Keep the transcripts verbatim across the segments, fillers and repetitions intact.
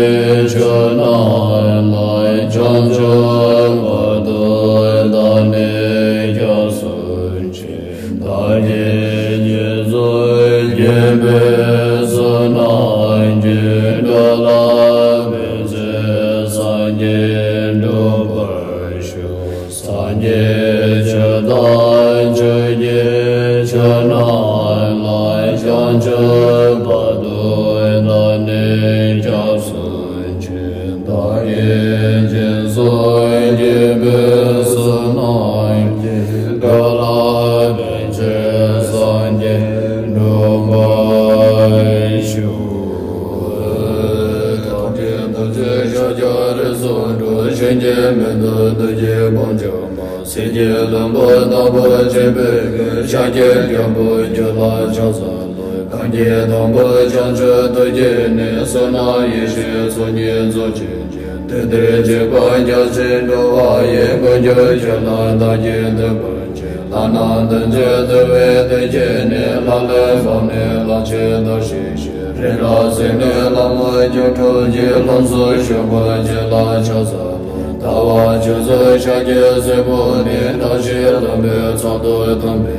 ཆོས་རྣམས་ལ་བྱང་ཆུབ་བར་དུ་བདག་ནི་སྐྱབས་སུ་མཆི། བདག་གིས་རྗེས་སུ་སྐྱེས་པའི་བསོད་ནམས་ཀྱིས། འགྲོ་ལ་ཕན་ཕྱིར་སངས་རྒྱས་འགྲུབ་པར་ཤོག། སངས་རྒྱས་ཆོས་དང་ཆོས་ཀྱི་ཆོས་རྣམས་ལ། བྱང་ཆུབ་བར་དུ་བདག་ནི་སྐྱབས་སུ་མཆི། བདག་གིས་རྗེས་སུ་སྐྱེས་པའི་བསོད་ནམས་ཀྱིས། འགྲོ་ལ་ཕན་ཕྱིར་སངས་རྒྱས་འགྲུབ་པར་ཤོག། ཐམས་ཅད་ཐམས་ཅད་ཤཱཀྱ་རིགས་སུ་འགྲོ། གཞན་གྱིས་མི་ཐུབ་བདུད་ཀྱི་དཔུང་འཇོམས་པ། གསེར་གྱི་ལྷུན་པོ་ལྟ་བུར་བརྗིད་པའི་སྐུ། ཤཱཀྱའི་རྒྱལ་པོ་ཁྱོད་ལ་ཕྱག་འཚལ་ལོ། གང་གིས་དང་པོར་བྱང་ཆུབ་ཐོབ་བགྱིས་ནས། བསོད་ནམས་ཡེ་ཤེས་ཚོགས་གཉིས་རྫོགས་བྱེད་ཅིང་། དེང་འདིར་གཤེགས་པ་བརྒྱ་བྱིན་འགྲོ་བ་ཡི། མགོན་ཁྱོད་ཁྱོད་ལ་བདག་གིས་བསྟོད་པར་བགྱི། ལྷ་རྣམས་ཐམས་ཅད་བསྟོད་པའི་དོན་བགྱིས་ནས། ལྷ་ལས་བབས་ནས་ལྷ་ཆེན་བདག་བཞུགས་ཤིང་། རིགས་ལ་གཟིགས་ནས་ལྷ་མོ་སྒྱུ་འཕྲུལ་གྱིས། ལྷུམས་སུ་ཞུགས་པར་བགྱི་ལ་ཕྱག་འཚལ་ལོ། ཟླ་བ་ཆོས་སུ་ཤཱཀྱའི་སྲས་པོ་ནི། བདག་བཞིན་སློབ་མའི་ཚོགས་དང་མཐུན་པའི་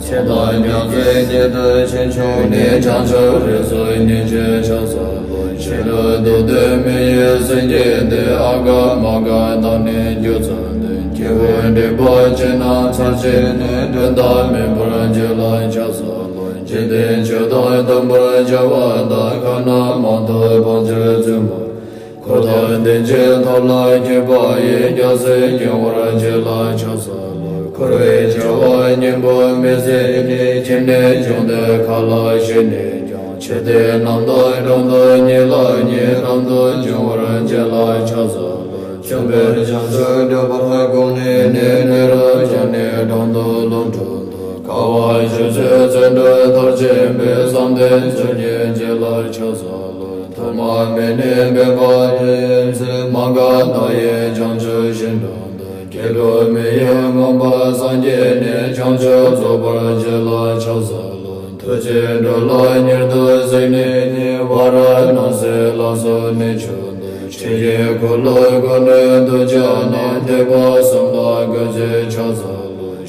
ཚེ་དང་མྱང་འདས་ཉིད་དུ་ཕྱིན་བྱུང་ནས། བྱང་ཆུབ་རིགས་སུ་ཉེར་གཅིག་ཕྱག་འཚལ་ལོ། ཤིན་ཏུ་སྡུག་བསྔལ་མི་ཡི་སེམས་ཅན་འདི། ཨ་ག་མ་ག་དང་ནི་རྒྱུ་མཚན་ལྡན། སྐྱེ་བོའི་སྒྲིབ་པ་ཅན་རྣམས་ཚར་བཅད་ནས། དོན་དམ་མིན་པར་རྒྱུད་ལ་ཕྱག་འཚལ་ལོ། འཇིག་རྟེན་ཆོས་དང་མཐུན་པར་བྱ་བ་དང་། ཁམས་རྣམས་མང་དུ་སྤང་ཕྱིར་བཙུན་མོ། འཁོར་དང་ལྡན་ཕྱིར་ཐབས་ལ་མཁས་པ་ཡིས། རྒྱལ་སྲིད་སྐྱོང་བར་བགྱི་ལ་ཕྱག་འཚལ་ལོ། འཁོར་བའི་བྱ་བ་གཉེན་པོ་མི་བཟད་ནས། ཁྱིམ་ནས་བྱུང་སྟེ་མཁའ་ལ་གཤེགས་ནས་ཀྱང་། ཆོས་དེ་རྣམས་དང་གྲོང་དུ་ཉེ་ལ་ཉེ། རབ་ཏུ་བྱུང་བར་བགྱི་ལ་ཕྱག་འཚལ་ལོ། བྱམས་པས་བྱང་ཆུབ་སྒྲུབ་པར་དགོངས་ནས་ནི། ནི་རབ་སྦྱངས་ནས་གྲོང་དུ་ལོག་འགྲོ། དཀའ་བ་སྤྱོད་ཚུལ་བརྩོན་འགྲུས་མཐར་ཕྱིན་པའི། བསམ་གཏན་མཆོག་གི་རྒྱུད་ལ་ཕྱག་འཚལ་ལོ། ཐོག་མ་མེད་ནས་འཕོས་པ་ཡི། ཚེ་མ་འགགས་མཐའ་ཡས་བྱང་ཆུབ་ཤིང་དྲུང་དུ། སྐྱེ་འགྲོ་མི་ཡི་མངོན་པར་སངས་རྒྱས་ནས། བྱང་ཆུབ་རྫོགས་པར་བགྱི་ལ་ཕྱག་འཚལ་ལོ། ཐུགས་རྗེས་འགྲོ་ལ་མྱུར་དུ་གཟིགས་ནས་ནི། ཝཱ་ར་ཎཱ་སིའི་ལམ་སྲོལ་ནི་མཆོག་ཏུ། ཆོས་ཀྱི་འཁོར་ལོ་བསྐོར་ནས་འདུ་བྱ་རྣམས། ཐེག་པ་གསུམ་ལ་གུས་བརྩི་ཕྱག་འཚལ་ལོ།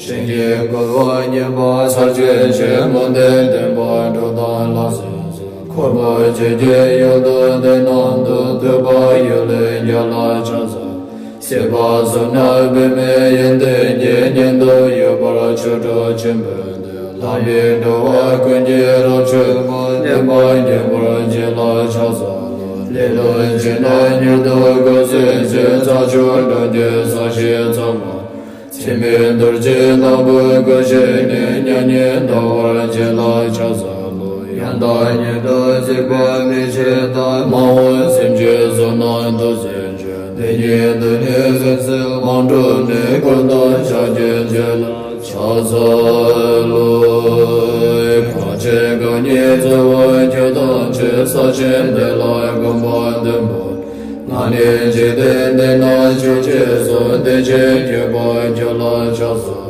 ཞིང་གི་བསྐལ་པ་ཉི་མ་ཚར་བཅད་ཕྱིར། མུ་སྟེགས་ལྡན་པ་གྲུབ་དང་ལམ་སྲིད་སོགས། འཁོར་དང་བཅས་ཀྱི་ཡུལ་དུ་སྡེ་རྣམས་སུ། ཐོས་པ་ཡུལ་ལས་རྒྱལ་ལ་ཕྱག་འཚལ། སྲིད་པ་གསུམ་ན་འབད་མེད་ཡོན་ཏན་གྱིས། ཉན་ཐོས་ཡུལ་དཔལ་ཆོ་འཕྲུལ་ཆེན་པོའི་མཐུས། ལམ་པའི་འགྲོ་བ་ཀུན་གྱི་རབ་མཆོད་པ། བསྙེན་པ་རྒྱས་པར་བགྱི་ལ་ཕྱག་འཚལ་ལོ། ལེ་ལོ་ཅན་རྣམས་མྱུར་དུ་གུས་བརྩི་ཕྱིར། རྩྭ་མཆོག་གྲོང་ཁྱེར་ས་གཞིའི་རྩེ་མོ། ཚེ་མེད་རྡོ་རྗེ་ལྟ་བུར་གུས་ཕྱིར་ནི། མྱ་ངན་འདའ་བར་བགྱི་ལ་ཕྱག་འཚལ་ལོ། ཡང་དག་ཉིད་དུ་གཟིགས་པའི་མིག་ཕྱེད་དང་། མ་འོངས་སེམས་ཅན་བསོད་ནམས་ཐུགས་བརྩེ་ཆེ། འདི་ཉིད་དུ་ནི་གཟིགས་ཚུལ་མང་འགྲུབ་ནས། འཁོར་དང་ཕྱག་རྒྱའི་རྒྱུད་ལ་ཕྱག་འཚལ་ལོ། གང་ཕྱིར་གང་ཉིད་བརྩེ་བས་ཁྱབ་བདག་ཆེ། ས་ཆེན་འདི་ལ་གོམ་པ་བདུན་པོ། ང་ནི་འཇིག་རྟེན་འདི་ན་མཆོག་ཅེས་གསུངས། བདེ་ཆེན་ཁྱད་པར་ཁྱོད་ལ་ཕྱག་འཚལ་ལོ།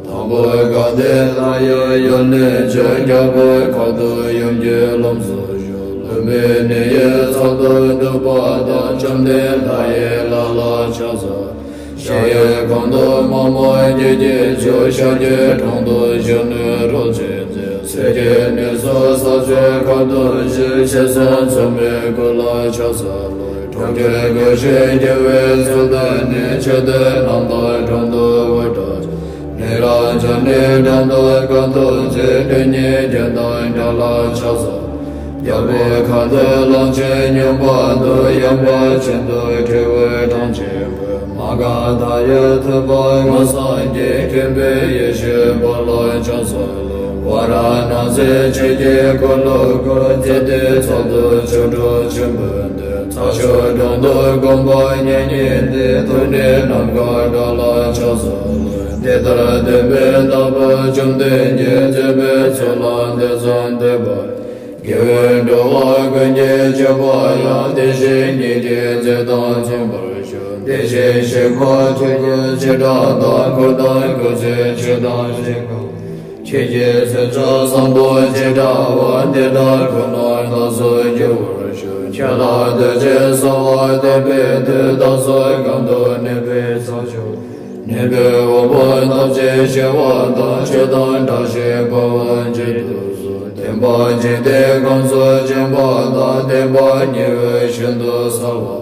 དང་པོ་དགའ་ལྡན་ལྷ་ཡི་ཡུལ་ནས་བྱོན། རྒྱལ་པོའི་ཁབ་ཏུ་ཡུམ་གྱི་ལྷུམས་སུ་ཞུགས། ལྷུམས་པའི་གནས་ཡུལ་མཚམས་སུ་འདུག་པ་དང་། བཅོམ་ལྡན་ལྷ་ཡི་ལྷ་ལ་ཕྱག་འཚལ། ཞིང་ཡུལ་གང་དུ་མ་མོ་སྐྱེས་ཀྱི་མཆོག། ཤཱཀྱའི་གྲོང་དུ་བཞུགས་ནས་རབ་མཛད་དེ། ཚེ་གཅིག་གནས་སུ་ས་མཆོག་ཁམས་དུ་བཞུགས། ཞེས་སོགས་མཚུངས་མེད་སྐུ་ལ་ཕྱག་འཚལ་ལོ། གྲོང་ཁྱེར་བཀོད་ཞིང་རྒྱལ་བའི་ཚུལ་བསྟན་ནས། ཆོས་སྡེ་རྣམ་དག་གྲོང་དུ་འོད་གྲགས་ཤིང་། ནི་རབ་འབྱམས་ནས་འགྲོ་འདུལ་གང་ཐོབ་ཅིང་། དེ་ཉིད་རྒྱན་དང་འདྲ་ལ་ཕྱག་འཚལ། རྒྱལ་པོའི་ཁབ་ཏུ་གླང་ཆེན་སྙོམས་པ་དང་། ཡངས་པ་ཅན་དུ་ཁྲོ་བོའི་གྲངས་ཆེན་པོས། མ་ག་དྷ་ཡི་ཐུབ་པ་མངོན་སངས་རྒྱས། མཁྱེན་པའི་ཡེ་ཤེས་འབར་ལ་ཕྱག་འཚལ་ལོ། ཝཱ་ར་ཎཱ་སིའི་ཆོས་ཀྱི་འཁོར་ལོ་བསྐོར། ཚེ་འདིའི་མཚམས་སུ་ཆོ་འཕྲུལ་ཆེན་པོ་འདི། ཚ་ཤོག་གྲོང་དུ་དགོངས་པ་མྱ་ངན་འདས། ཐུགས་ནི་ནམ་མཁའ་འདྲ་ལ་ཕྱག་འཚལ་ལོ། འདི་ལྟར་སྟོན་པའི་བདག་པོ་བཅོམ་ལྡན་གྱིས། བརྩོན་པའི་ཚུལ་ལ་འདི་ཙམ་བསྟན་པ། དགེ་བས་འགྲོ་བ་ཀུན་གྱི་སྤྱོད་པ་ཡང་། དེ་བཞིན་ཉིད་ཀྱི་རྫས་དང་མཚུངས་པར་ཤོག། དེ་བཞིན་གཤེགས་པ་ཆོས་ཀྱི་བྱེ་བྲག་དང་། འཁོར་དང་སྐུ་ཚེའི་ཆོས་དང་ཞིང་ཁམས། ཁྱེད་ཀྱི་སེམས་ཅན་བཟང་པོ་ཇི་འདྲ་བ། དེ་འདྲ་ཀུན་ནས་བདག་སོགས་འགྱུར་བར་ཤོག་ཁྱེད་ལ་ཐུགས་རྗེས་གསོལ་བ་འདེབས་པའི་མཐུས། བདག་སོགས་གང་དུ་གནས་པའི་ས་ཕྱོགས། གནས་པའི་འོག་པོ་ཐམས་ཅད་ཞི་བ་དང་། ཆོས་དང་བཀྲ་ཤིས་འབར་བར་བྱེད་དུ་གསོལ། བདེན་པ་ཇི་སྟེ་གང་སུ་བྱོན་པ་དང་། བདེན་པ་ཉེ་བའི་ཤིན་ཏུ་གསལ་བ།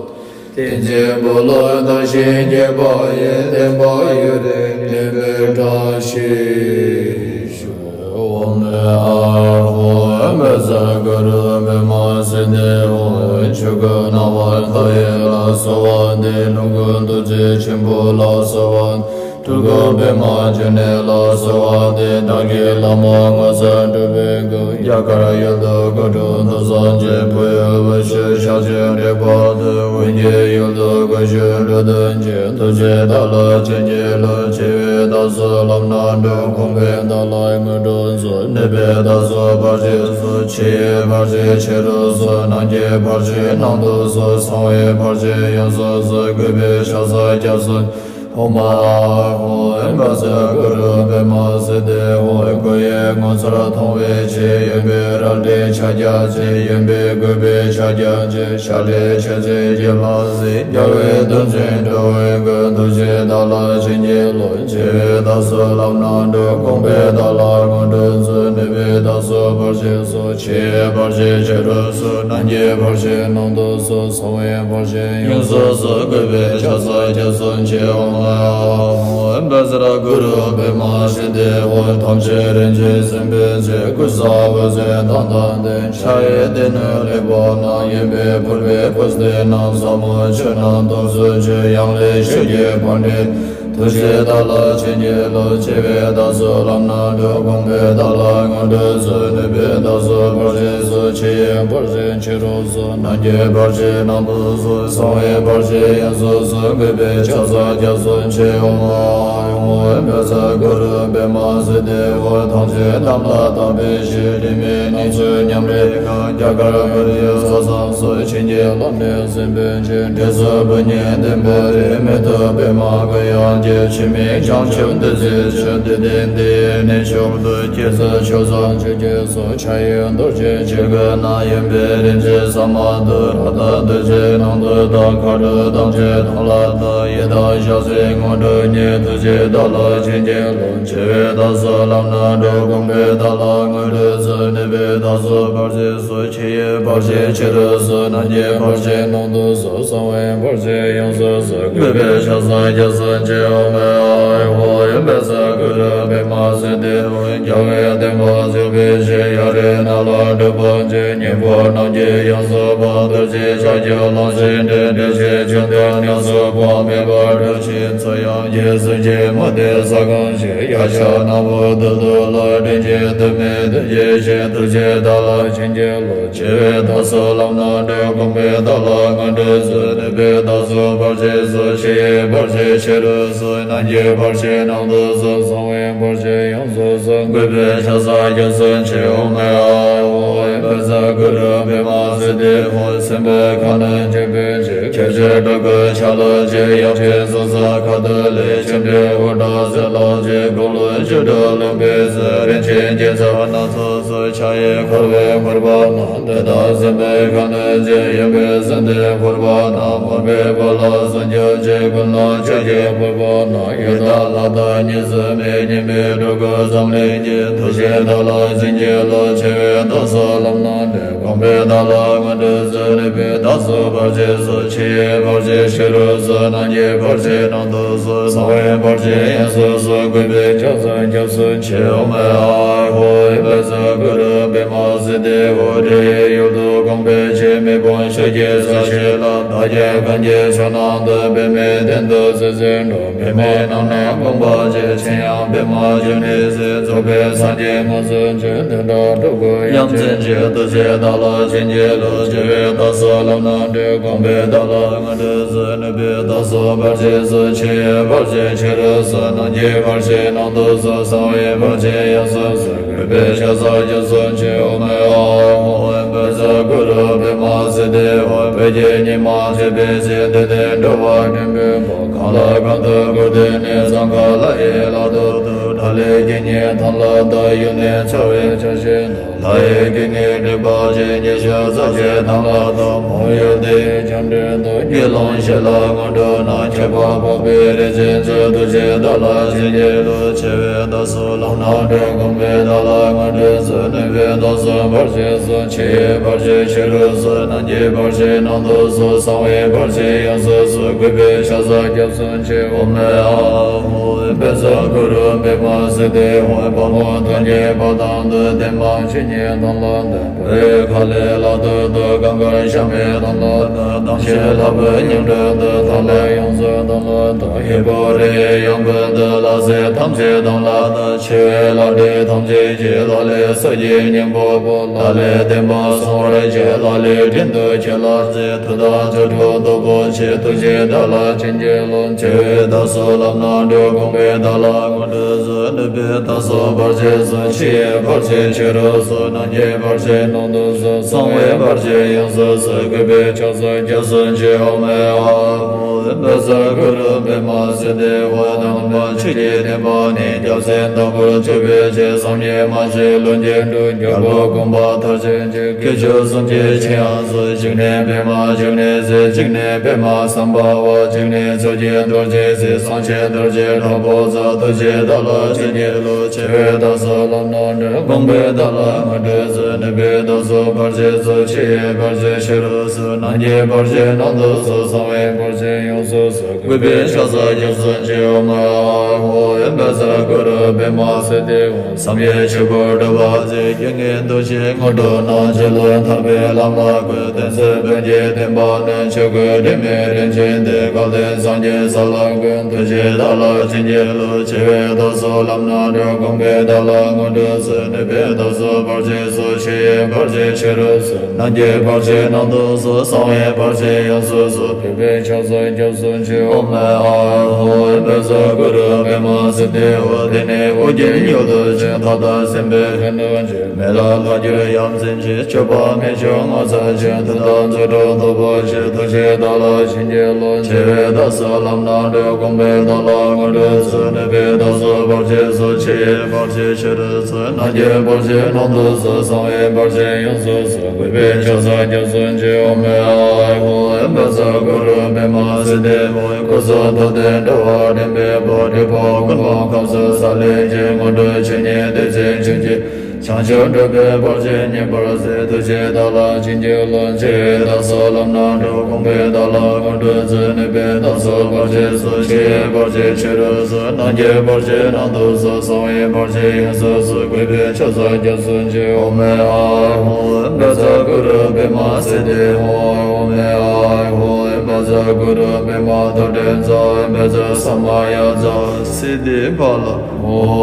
དེ་ཚེ་བུ་ལོན་བདག་བཞིན་གྱི་དཔལ་ཡེ། བདེན་པ་ཡུན་རིང་གནས་པའི་བཀྲ་ཤིས་ཤོག་ཨོཾ་ཨཱཿཧཱུྃ་བཛྲ་གུ་རུ་པདྨ་སིདྡྷི་ཧཱུྃ། ཆོས་སྐུ་སྣང་བ་མཐའ་ཡས་ལ་གསོལ་བ་འདེབས། ལོངས་སྐུ་ཐུགས་རྗེ་ཆེན་པོ་ལ་གསོལ་བ། སྤྲུལ་སྐུ་པདྨ་འབྱུང་གནས་ལ་གསོལ་བ་འདེབས། བདག་གི་བླ་མ་ངོ་མཚར་སྤྲུལ་པའི་སྐུ། རྒྱ་གར་ཡུལ་དུ་གཽ་ཌ་ཐུགས་སངས་རྒྱས། བོད་ཡུལ་བོད་ཆུ་ཤར་ཕྱོགས་འབྲས་སྤུངས་སུ། དབུས་འབྱེད་ཡུལ་དུ་གུ་ཤྲི་འགྲོ་དོན་ཅན། ཐུགས་རྗེས་བདག་ལ་བྱིན་གྱིས་རློབས། ཆེ་བའི་བདག་སོགས་ལམ་སྣ་དྲུག་དགོངས་པས་བདག་ལ་དངོས་གྲུབ་སྩོལ། གནས་པའི་བདག་སོགས་བར་ཆད་སོལ། ཕྱི་ཡི་བར་ཆད་ཕྱི་རུ་སོལ། ནང་གི་བར་ཆད་ནང་དུ་སོལ། གསང་བའི་བར་ཆད་ཡོངས་སུ་སོལ། གུས་པས་ཕྱག་འཚལ་སྐྱབས་སུ་མཆི། ཨོཾ་ཨཱཿཧཱུྃ་བཛྲ་གུ་རུ་པདྨ་སིདྡྷི་ཧཱུྃ། སྐུ་ཡི་ངོ་མཚར་མཐོང་བའི་ཕྱིར། གཡོན་པས་རལ་གྲི་ཕྱག་རྒྱ་བྱིན། གཡོན་པས་གུས་པས་ཕྱག་རྒྱ་བྱིན། ཕྱག་ལས་མཆོད་ཅིང་བགྱིས་པ་གཟིགས། རྒྱལ་བའི་གདུང་འཛིན་འགྲོ་བའི་མགོན། ཐུགས་རྗེས་བདག་ལ་བྱིན་གྱིས་རློབས། ཆེ་བའི་བདག་སོགས་ལམ་སྣ་དྲུག་དགོངས་པས་བདག་ལ་དངོས་གྲུབ་སྩོལ། གནས་པའི་བདག་སོགས་བར་ཆད་སོལ། ཕྱི་ཡི་བར་ཆད་ཕྱི་རུ་སོལ། ནང་གི་བར་ཆད་ནང་དུ་སོལ། གསང་བའི་བར་ཆད་ཡོངས་སུ་སོལ། གུས་པས་ཕྱག་འཚལ་སྐྱབས་སུ་མཆི། ཨོཾ་ཨཱཿཧཱུྃ་བཛྲ་གུ་རུ་པདྨ་སིདྡྷི་ཧཱུྃ། ཐམས་ཅད་རིན་ཆེན་སེམས་དཔའི་ཚོགས། ཀུན་བཟང་འོད་ཟེར་མདངས་དང་ལྡན། ཕྱག་གཡས་སྡེ་སྣོད་ཀླད་པ་བསྣམས། གཡོན་པས་ཕུར་པའི་པུས་མོ་བསྣམས། ཟབ་མོ་ཆོས་རྣམས་ཐོབ་ཚུལ་བརྗོད། ཡང་ལེ་ཤོད་ཀྱི་པཎྜི་ཏ། ཐུགས་རྗེས་བདག་ལ་བྱིན་གྱིས་རློབས། ཆེ་བའི་བདག་སོགས་ལམ་སྣ་དྲུག་དགོངས་པས་བདག་ལ་དངོས་གྲུབ་སྩོལ། གནས་པའི་བདག་སོགས་བར་ཆད་སོལ། ཕྱི་ཡི་བར་ཆད་ཕྱི་རུ་སོལ། ནང་གི་བར་ཆད་ནང་དུ་སོལ། གསང་བའི་བར་ཆད་ཡོངས་སུ་སོལ། གུས་པས་ཕྱག་འཚལ་སྐྱབས་སུ་མཆི། ཨོཾ་ཨཱཿཧཱུྃ་བཛྲ་གུ་རུ་པདྨ་སིདྡྷི་ཧཱུྃ། ཐམས་ཅད་དམ་ལ་བཏགས་པའི་ཕྱིར། དྲི་མེད་སྣང་ཚུལ་མཉམ་རེག་གམ། རྒྱ་གར་བོད་ཡུལ་ས་མཚམས་སུ། བྱིན་གྱིས་བརླབས་ནས་གསན་པའི་ཕྱིར། འབྲས་བུ་བུ་ཉིད་བདེན་པར་རེག་མེ་ཏོག་པདྨ་གུ་ཡངས་ཀྱི། ཆུ་མིག་བྱང་ཆུབ་འདི་ཚེ་ཆོད། འདི་ལྟས་འདི་ཡི་གནས་མཆོག་ཏུ། སྐྱེ་ཚུལ་ཕྱོགས་བཅུ་ཆུ་སྐྱེས་སོགས། ཕྱག་གཡས་རྡོ་རྗེ་ཕྱི་སྒོ་ནས། གཡོན་པས་རིན་ཆེན་ཟ་མ་ཏོག་རཀྟ་རྡོ་རྗེ་ནང་དུ་བཏགས། མཁའ་འགྲོ་ཐམས་ཅད་དམ་ལ་བཏགས། ཡི་དམ་ཞལ་གཟིགས་དངོས་གྲུབ་བརྙེས། ཐུགས་རྗེས་བདག་ལ་བྱིན་གྱིས་རློབས། ཆེ་བའི་བདག་སོགས་ལམ་སྣ་དྲུག་དགོངས་པས་བདག་ལ་དངོས་གྲུབ་སྩོལ། གནས་པའི་བདག་སོགས་བར་ཆད་སོལ། ཕྱི་ཡི་བར་ཆད་ཕྱི་རུ་སོལ། ནང་གི་བར་ཆད་ནང་དུ་སོལ། གསང་བའི་བར་ཆད་ཡོངས་སུ་སོལ། གུས་པས་ཕྱག་འཚལ་སྐྱབས་སུ་མཆི། ཨོཾ་ཨཱཿཧཱུྃ་བཛྲ་གུ་རུ་པདྨ་སིདྡྷི་ཧཱུྃ། རྒྱལ་བའི་བསྟན་པ་འཛུགས་པའི་ཕྱིར། ཡར་རི་ནགས་ལ་སྒྲུབ་པ་ཆེ། སྙིང་པོ་རྣམས་ཀྱི་ཡོངས་སུ་སྤངས། རྡོ་རྗེ་ཕྱག་རྒྱ་རླུང་བཞིན་འགྲིབ། འདུ་བྱེད་ཆེན་པོའི་ཡོངས་སུ་སྤངས། མེ་འབར་དྲི་ཞིམ་ཚོམ་ཡངས་ཀྱི། གསོན་ཅིང་མུ་སྟེགས་ས་གང་ཞིག་ཡལ་ཆགས་སྣ་བོ་རྡུལ་དུ་ལོག་དྲིན་ཅན་དུ་མའི་དོན་གྱི་ཕྱིར། ཐུགས་རྗེས་བདག་ལ་བྱིན་གྱིས་རློབས། ཆེ་བའི་བདག་སོགས་ལམ་སྣ་དྲུག་དགོངས་པས་བདག་ལ་དངོས་གྲུབ་སྩོལ། གནས་པའི་བདག་སོགས་བར་ཆད་སོལ། ཕྱི་ཡི་བར་ཆད་ཕྱི་རུ་སོལ། ནང་གི་བར་ཆད་ནང་དུ་སོལ། གསང་བའི་བར་ཆད་ཡོངས་སུ་སོལ། གུས་པས་ཕྱག་འཚལ་སྐྱབས་སུ་མཆི། ཨོཾ་ཨཱཿཧཱུྃ་བཛྲ་གུ་རུ་པདྨ་སིདྡྷི་ཧཱུྃ། སྲིན་པོའི་ཁ་གནོན་བྱེད་པའི་ཕྱིར། ཁྱེད་ཕྱིར་འགྲོ་ཀུན་ཆ་ལུགས་གཅིག་ཡང་ཅིན་སོ་སོའི་ཁ་ཐུག་ལས། ཆེམ་ཕྲེང་འུར་སྒྲོག་ཟེར་ལོང་གཅིག་ཁོག་ལུ་ཆུ་འགྲོ་ལུང་པའི་ཟེར། རིན་ཆེན་སྐྱེད་ཚལ་སྣ་ཚོགས་སུ། ཕྱག་གཡས་འཁོར་བའི་འཁོར་བ་ན། དེ་དག་སྲིན་པོའི་ཁ་གནོན་གཅིག་གཡོན་པས་སྲིན་པོའི་འཁོར་བ་ན། མར་པའི་བ་ལ་སྲུང་སྐྱོབ་ཅིག་ཀུན་སློང་ཕྱག་གི་འཁོར་བ་ན། ཡུལ་དང་ལྷ་དང་གཉིས་སུ་མེད། སྙིགས་མའི་འགྲོ་ཀུན་འཛམ་གླིང་གི། ཐུགས་རྗེས་བདག་ལ་བྱིན་གྱིས་རློབས། ཆེ་བའི་བདག་སོགས་ལམ་སྣ་དྲུག་དགོངས་པས་བདག་ལ་དངོས་གྲུབ་སྩོལ། གནས་པའི་བདག་སོགས་བར་ཆད་སོལ། ཕྱི་ཡི་བར་ཆད་ཕྱི་རུ་སོལ། ནང་གི་བར་ཆད་ནང་དུ་སོལ། གསང་བའི་བར་ཆད་ཡོངས་སུ་སོལ། གུས་པས་ཕྱག་འཚལ་སྐྱབས་སུ་མཆི། ཨོཾ་ཨཱཿཧཱུྃ་བཛྲ་གུ་རུ་པདྨ་སིདྡྷི་ཧཱུྃ། འདྲེ་ཡི་ཡུལ་དུ་དགོངས་པའི་ཕྱིར། མེ་དཔུང་ཤུགས་ཀྱིས་ས་གཞི་བརླག། དར་གྱི་གན་རྐྱལ་ཕྱོགས་རྣམས་དུ། པདྨའི་སྟེང་དུ་སྲིད་རྩེར་འགྲོ། པདྨའི་ནང་ན་དགོངས་པ་ཆེ། མཚན་ཡང་པདྨ་འབྱུང་གནས་ཟེར། རྫོགས་པའི་སངས་རྒྱས་ངོ་སུ་མཆི། དོན་དག་སྒྲུབ་དགོས་ཡ་མཚན་ཆེ། ཐུགས་རྗེས་བདག་ལ་བྱིན་གྱིས་རློབས། ཆེ་བའི་བདག་སོགས་ལམ་སྣ་དྲུག་དགོངས་པས་བདག་ལ་དངོས་གྲུབ་སྩོལ། གནས་པའི་བདག་སོགས་བར་ཆད་སོལ། ཕྱི་ཡི་བར་ཆད་ཕྱི་རུ་སོལ། ནང་གི་བར་ཆད་ནང་དུ་སོལ། གསང་བའི་བར་ཆད་ཡོངས་སུ་སོལ། གུས་པས་ཕྱག་འཚལ་སྐྱབས་སུ་མཆི། ཨོཾ་ཨཱཿཧཱུྃ་བཛྲ་གུ་རུ་པདྨ་སིདྡྷི་ཧཱུྃ། བོད་ཀྱི་ཉི་མ་བྱེད་པའི་ཚེ། འདི་ནི་འགྲོ་བ་འདྲེན་པའི་བོགས། གང་ལ་གང་དུ་བཀུར་སྟི་ནས། གཙང་ཁ་ལ་ཡི་ལ་དུ་བཏུད། ལ་ལས་དགེ་བསྙེན་དང་ལ་དང་ཡུལ་ནས་འཚོ་བའི་ཆ་ཤས་ནི། ལྷ་ཡི་དགེ་བསྙེན་སྒྲིབ་པ་ཅན་ཉེ་ཤོས་རྩ་བཅད་དང་ལ་དང་མོ་ཡུལ་དེའི་བྱང་འདྲེན་དང་དགེ་སློང་ཞི་ལ་སྔོན་འགྲོ་ན་ཁྱད་པར་འཕགས་པའི་རིགས་ཅན་ཚོས་ཐུགས་རྗེ་བདག་ལ་བྱིན་གྱིས་རློབས། ཆེ་བའི་བདག་སོགས་ལམ་སྣ་དྲུག་དགོངས་པའི་བདག་ལ་སྔོན་འགྲོ་མཛོད། ནུས་པའི་བདག་སོགས་བར་ཆད་སོགས། ཆེ་ཡི་བར་ཆད་ཕྱི་རོལ་སོགས། རྣལ་འབྱོར་བར་ཆད་ནང་དུ་སོགས། གསང་བའི་བར་ཆད་ཡང་སོས་སོ། གུས་པས་ཕྱག་འཚལ་སྐྱབས་སུ་མཆི། ཨོཾ་ཨཱཿཧཱུྃ་བཛྲ་གུ་རུ་པདྨ་སིདྡྷི་ཧཱུྃ། དཔའ་མོ་ཐོད་ཀྱི་ཕ་བཏགས་འདི། བརྟན་མ་ཆོས་ཉིད་དང་ལ་འདི། བོད་ཁ་ལས་ལ་དུ་དུ་གངྒཱ་ཤ་མེད་དང་ལ་དུ། དྭངས་ཤེལ་ལྷ་བུ་སྙིང་ཁྲོད་དུ། ཐ་ལ་ཡོངས་སུ་དང་ལ་དུ། ཧས་པོ་རི་ཡི་ཡང་བུ་དུ། ལྷ་སྲས་ཐམས་ཅད་དང་ལ་དུ། ཆེ་བའི་ལྷ་འདྲེ་ཐམས་ཅད་ཀྱི། ལ་ལས་སྲོག་གི་སྙིང་པོ་བོ། ལ་ལས་བརྟན་པོ་སྲུང་བར་བྱེད། ལ་ལས་བྲན་དུ་ཁྱེར་ལ་མཛད། མཐུ་དང་རྫུ་འཕྲུལ་སྟོབས་པོ་ཆེ། ཐུགས་རྗེས་བདག་ལ་བྱིན་གྱིས་རློབས། ཆེ་བའི་བདག་སོགས་ལམ་སྣ་དྲུག་དགོངས་པའི་བདག་ལ་སྔོན་འགྲོ་མཛོད། ནུས་པའི་བདག་སོགས་བར་ཆད་སོགས། ཆེ་ཡི་བར་ཆད་ཕྱི་རོལ་སོགས། རྣལ་འབྱོར་བར་ཆད་ནང་དུ་སོགས། གསང་བའི་བར་ཆད་ཡང་སོས་སོ། གུས་པས་ཕྱག་འཚལ་སྐྱབས་སུ་མཆི། ཨོཾ་ཨཱཿཧཱུྃ་བཛྲ་གུ་རུ་པདྨ་སིདྡྷི་ཧཱུྃ། དམ་པ་ཆོས་ཀྱི་བསྟན་པ་ནི། རྒྱལ་མཚན་ལྟ་བུར་གྱུར་པའི་ཕྱིར། བསམ་ཡས་མ་བྱས་ལྷུན་གྱིས་གྲུབ། རྒྱལ་པོ་དགོངས་པ་མཐར་ཕྱིན་ཅིང་། སྐྱེས་མཆོག་གསུམ་གྱི་མཆེད་ཡང་སོས། གཅིག་ནི་པདྨ་འབྱུང་གནས་ཟེར། གཅིག་ནི་པདྨ་སམྦྷ་ཝ། གཅིག་ནི་མཚོ་སྐྱེས་རྡོ་རྗེ་ཟེར། གསང་ཆེན་རྡོ་རྗེ་དྲག་པོ་རྩལ། ཐུགས་རྗེས་བདག་ལ་བྱིན་གྱིས་རློབས། ཆེ་བའི་བདག་སོགས་ལམ་སྣ་དྲུག་དགོངས་པའི་བདག་ལ་སྔོན་འགྲོ་མཛོད། ནུས་པའི་བདག་སོགས་བར་ཆད་སོགས། ཆེ་ཡི་བར་ཆད་ཕྱི་རོལ་སོགས། རྣལ་འབྱོར་བར་ཆད་ནང་དུ་སོགས། གསང་བའི་བར་ཆད་ཡང་སོས་སོ། གུས་པས་ཕྱག་འཚལ་སྐྱབས་སུ་མཆི། ཨོཾ་ཨཱཿཧཱུྃ་བཛྲ་གུ་རུ་པདྨ་སིདྡྷི་ཧཱུྃ། བསམ་ཡས་ཆོས་སྐུ་འགྲུབ་པ་མཛད། རྒྱལ་བསྙེན་རྡོ་རྗེ་སྔོན་འགྲོ་ན། ཆོས་ལུགས་ཐར་པའི་ལམ་ལ་བཀོད། བསྟན་སྲིད་བོན་གྱི་བསྟན་པ་ནི། ཆོས་སྐུ་དྲི་མེད་རིན་ཆེན་ལྡན། སྐལ་ལྡན་སངས་རྒྱས་ས་ལ་ཀུན། ཐུགས་རྗེས་བདག་ལ་བྱིན་གྱིས་རློབས། ཆེ་བའི་བདག་སོགས་ལམ་སྣ་དྲུག་དགོངས་པའི་བདག་ལ་སྔོན་འགྲོ་མཛོད། ནུས་པའི་བདག་སོགས་བར་ཆད་སོགས། ཆེ་ཡི་བར་ཆད་ཕྱི་རོལ་སོགས། རྣལ་འབྱོར་བར་ཆད་ནང་དུ་སོགས། གསང་བའི་བར་ཆད་ཡང་སོས་སོ། གུས་པས་ཕྱག་འཚལ་སྐྱབས་སུ་མཆི། ཨོཾ་ཨཱཿཧཱུྃ་བཛྲ་གུ་རུ་པདྨ་སིདྡྷི་ཧཱུྃ། དེ་ནས་ཨོ་རྒྱན་ཡུལ་དུ་བྱོན། ཐབས་དང་སེམས་དཔའི་ལྷན་ཐབས་ཀྱིས། མེ་ལྷ་ལྷ་གྱུར་ཡ་མཚན་ཆེ། སྤྱོད་པ་མི་འཆུགས་ངོ་མཚར་ཅན། མཐུ་དང་རྫུ་འཕྲུལ་སྟོབས་པོ་ཆེ། ཐུགས་རྗེས་བདག་ལ་བྱིན་གྱིས་རློབས། ཆེ་བའི་བདག་སོགས་ལམ་སྣ་དྲུག་དགོངས་པའི་བདག་ལ་སྔོན་འགྲོ་མཛོད། ནུས་པའི་བདག་སོགས་བར་ཆད་སོགས། ཆེ་ཡི་བར་ཆད་ཕྱི་རོལ་སོགས། རྣལ་འབྱོར་བར་ཆད་ནང་དུ་སོགས། གསང་བའི་བར་ཆད་ཡང་སོས་སོ། གུས་པས་ཕྱག་འཚལ་སྐྱབས་སུ་མཆི། ཨོཾ་ཨཱཿཧཱུྃ་བཛྲ་གུ་རུ་པདྨ་སིདྡྷི་ཧཱུྃ། སྐུ་གསུང་ཐུགས་ལྡན་དྲི་བ་འདྲེན་པའི་བུ། འབྲི་གུང་ཁམས་གསུམ་ས་ལེ་ཀྱི། སྔོན་འགྲོ་ཆོས་ཉིད་བདེ་ཆེན་ཆོས་ཀྱི། བྱང་ཆུབ་སྒྲུབ་པའི་བར་ཆད་ཉེ་བར་སེལ། ཐུགས་རྗེས་བདག་ལ་བྱིན་གྱིས་རློབས། ཆེ་བའི་བདག་སོགས་ལམ་སྣ་དྲུག་དགོངས་པའི་བདག་ལ་སྔོན་འགྲོ་མཛོད། ནུས་པའི་བདག་སོགས་བར་ཆད་སོགས། ཆེ་བའི་བར་ཆད་ཕྱི་རོལ་སོགས། རྣལ་འབྱོར་བར་ཆད་ནང་དུ་སོགས། གསང་བའི་བར་ཆད་ཡང་སོས་སོ། གུས་པས་ཕྱག་འཚལ་སྐྱབས་སུ་མཆི། ཨོཾ་ཨཱཿཧཱུྃ་བཛྲ་གུ་རུ་པདྨ་སིདྡྷི་ཧཱུྃ། ཨོཾ་ཨཱཿཧཱུྃ་བཛྲ་གུ་རུ་པདྨ་ཐོད་ཕྲེང་རྩ། བཛྲ་ས་མ་ཡ་རྩ། སིདྡྷི་ཕ་ལ་ཧཱུྃ།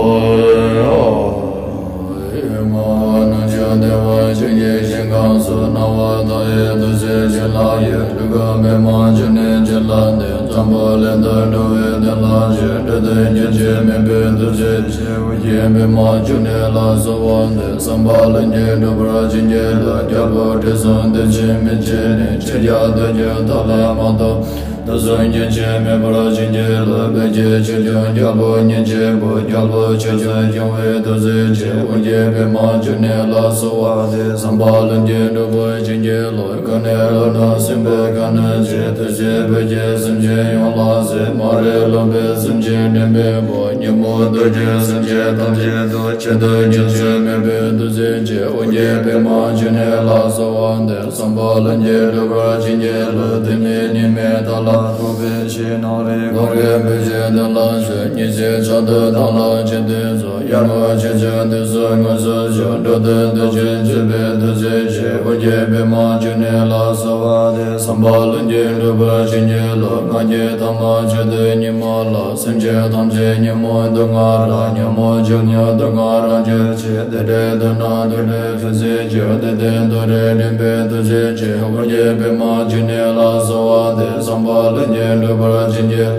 ཨོཾ་ཨཱཿཧཱུྃ། སྣང་ཆེན་བདེ་བ་ཆོས་ཀྱི་ཞིང་ཁམས་སུ། སྣང་བ་མཐའ་ཡས་ཐུགས་རྗེ་ཆེ་ལྷ་ཡི། སྤྲུལ་སྐུ་པདྨ་འབྱུང་གནས་ཀྱི་ལྷ་འདི། འཛམ་བུ་གླིང་དུ་འགྲོ་བའི་དོན་ལ་སྤྱད། འབྲས་དུས་སྐྱེ་མཆེད་མེད་པའི་ཐུགས་རྗེ་ཆེ། ཨོ་རྒྱན་པདྨ་འབྱུང་གནས་ལ་གསོལ་བ་འདེབས། བསམ་པ་ལྷུན་གྱིས་འགྲུབ་པར་བྱིན་གྱིས་རློབས། རྒྱལ་པོ་དྲི་བསུང་བདེ་ཆེན་མི་ཕྱེད་ནས། ཕྱི་རྒྱལ་དུ་གྱུར་ཐབས་ལ་མ་ཐོབ། དུག་གསུམ་སྐྱེ་མཆེད་མེད་པར་བྱིན་གྱིས་རློབས། བོད་ཀྱི་ཆོས་སྐྱོང་རྒྱལ་པོ་ཉིད་ཀྱི་བུ། རྒྱལ་པོ་མཆེད་གསུམ་སྐྱོང་བའི་ཐུགས་རྗེ་ཆེ། ཨོ་རྒྱན་པདྨ་འབྱུང་གནས་ལ་གསོལ་བ་འདེབས། བསམ་པ་ལྷུན་གྱིས་འགྲུབ་པར་བྱིན་གྱིས་རློབས། གང་གནས་ལྷ་དང་སྲིན་པོ་གང་རྣམས་ཀྱི། ཐུགས་རྗེས་བོད་ཀྱི་སེམས་ཅན་ཡོངས་ལ་གཟིགས། མ་རིག་ལོག་པའི་སེམས་ཅན་འདྲེན་པའི་བུ། ཉོན་མོངས་གདུལ་བྱའི་སེམས་ཅན་ཐམས་ཅད་དུ། ཆེད་དུ་སྐྱེ་མཆེད་མེད་པའི་ཐུགས་རྗེ་ཆེ། ཨོ་རྒྱན་པདྨ་འབྱུང་གནས་ལ་གསོལ་བ་འདེབས། བསམ་པ་ལྷུན་གྱིས་འགྲུབ་པར་བྱིན་གྱིས་རློབས། དུས་མེད་ཉིད་མེད་མཐའ་ལ་ཐུག་པའི་ཕྱིར། ནམ་རིང་འཁོར་བའི་བུ་ཆེན་དོན་ལ་གཟིགས། ཉི་ཚེ་མཚན་དུ་བདག་ལ་ཆེད་དུ་གསོལ། ཡར་ངོ་ཆོས་སྐྱོང་དུས་སུ་དངོས་སུ་བྱོན། འགྲོ་དོན་མཐུ་ཆེན་མཛད་པའི་ཐུགས་རྗེ་ཆེ། ཨོ་རྒྱན་པདྨ་འབྱུང་གནས་ལ་གསོལ་བ་འདེབས། བསམ་པ་ལྷུན་གྱིས་འགྲུབ་པར་བྱིན་གྱིས་རློབས། ང་རྒྱལ་དྭངས་མ་མཆོག་ཏུ་ཉི་མ་ལ། སེམས་ཅན་ཐམས་ཅད་ཉོན་མོངས་དུག་ལྔ་རགས། ཉོན་མོངས་ཆོས་ཉིད་དུག་ལྔ་རང་གྱུར་ཆེ། དེ་འདྲའི་དོན་རྣམས་ཐུགས་ལས་ཐོས་ཚུལ་གྱིས། དེ་དོན་དུ་རེ་འདྲེན་པའི་ཐུགས་རྗེ་ཆེ། ཨོ་རྒྱན་པདྨ་འབྱུང་གནས་ལ་གསོལ་བ་འདེབས། བསམ་པ་ལྷུན་གྱིས་འགྲུབ་པར་བྱིན་གྱིས།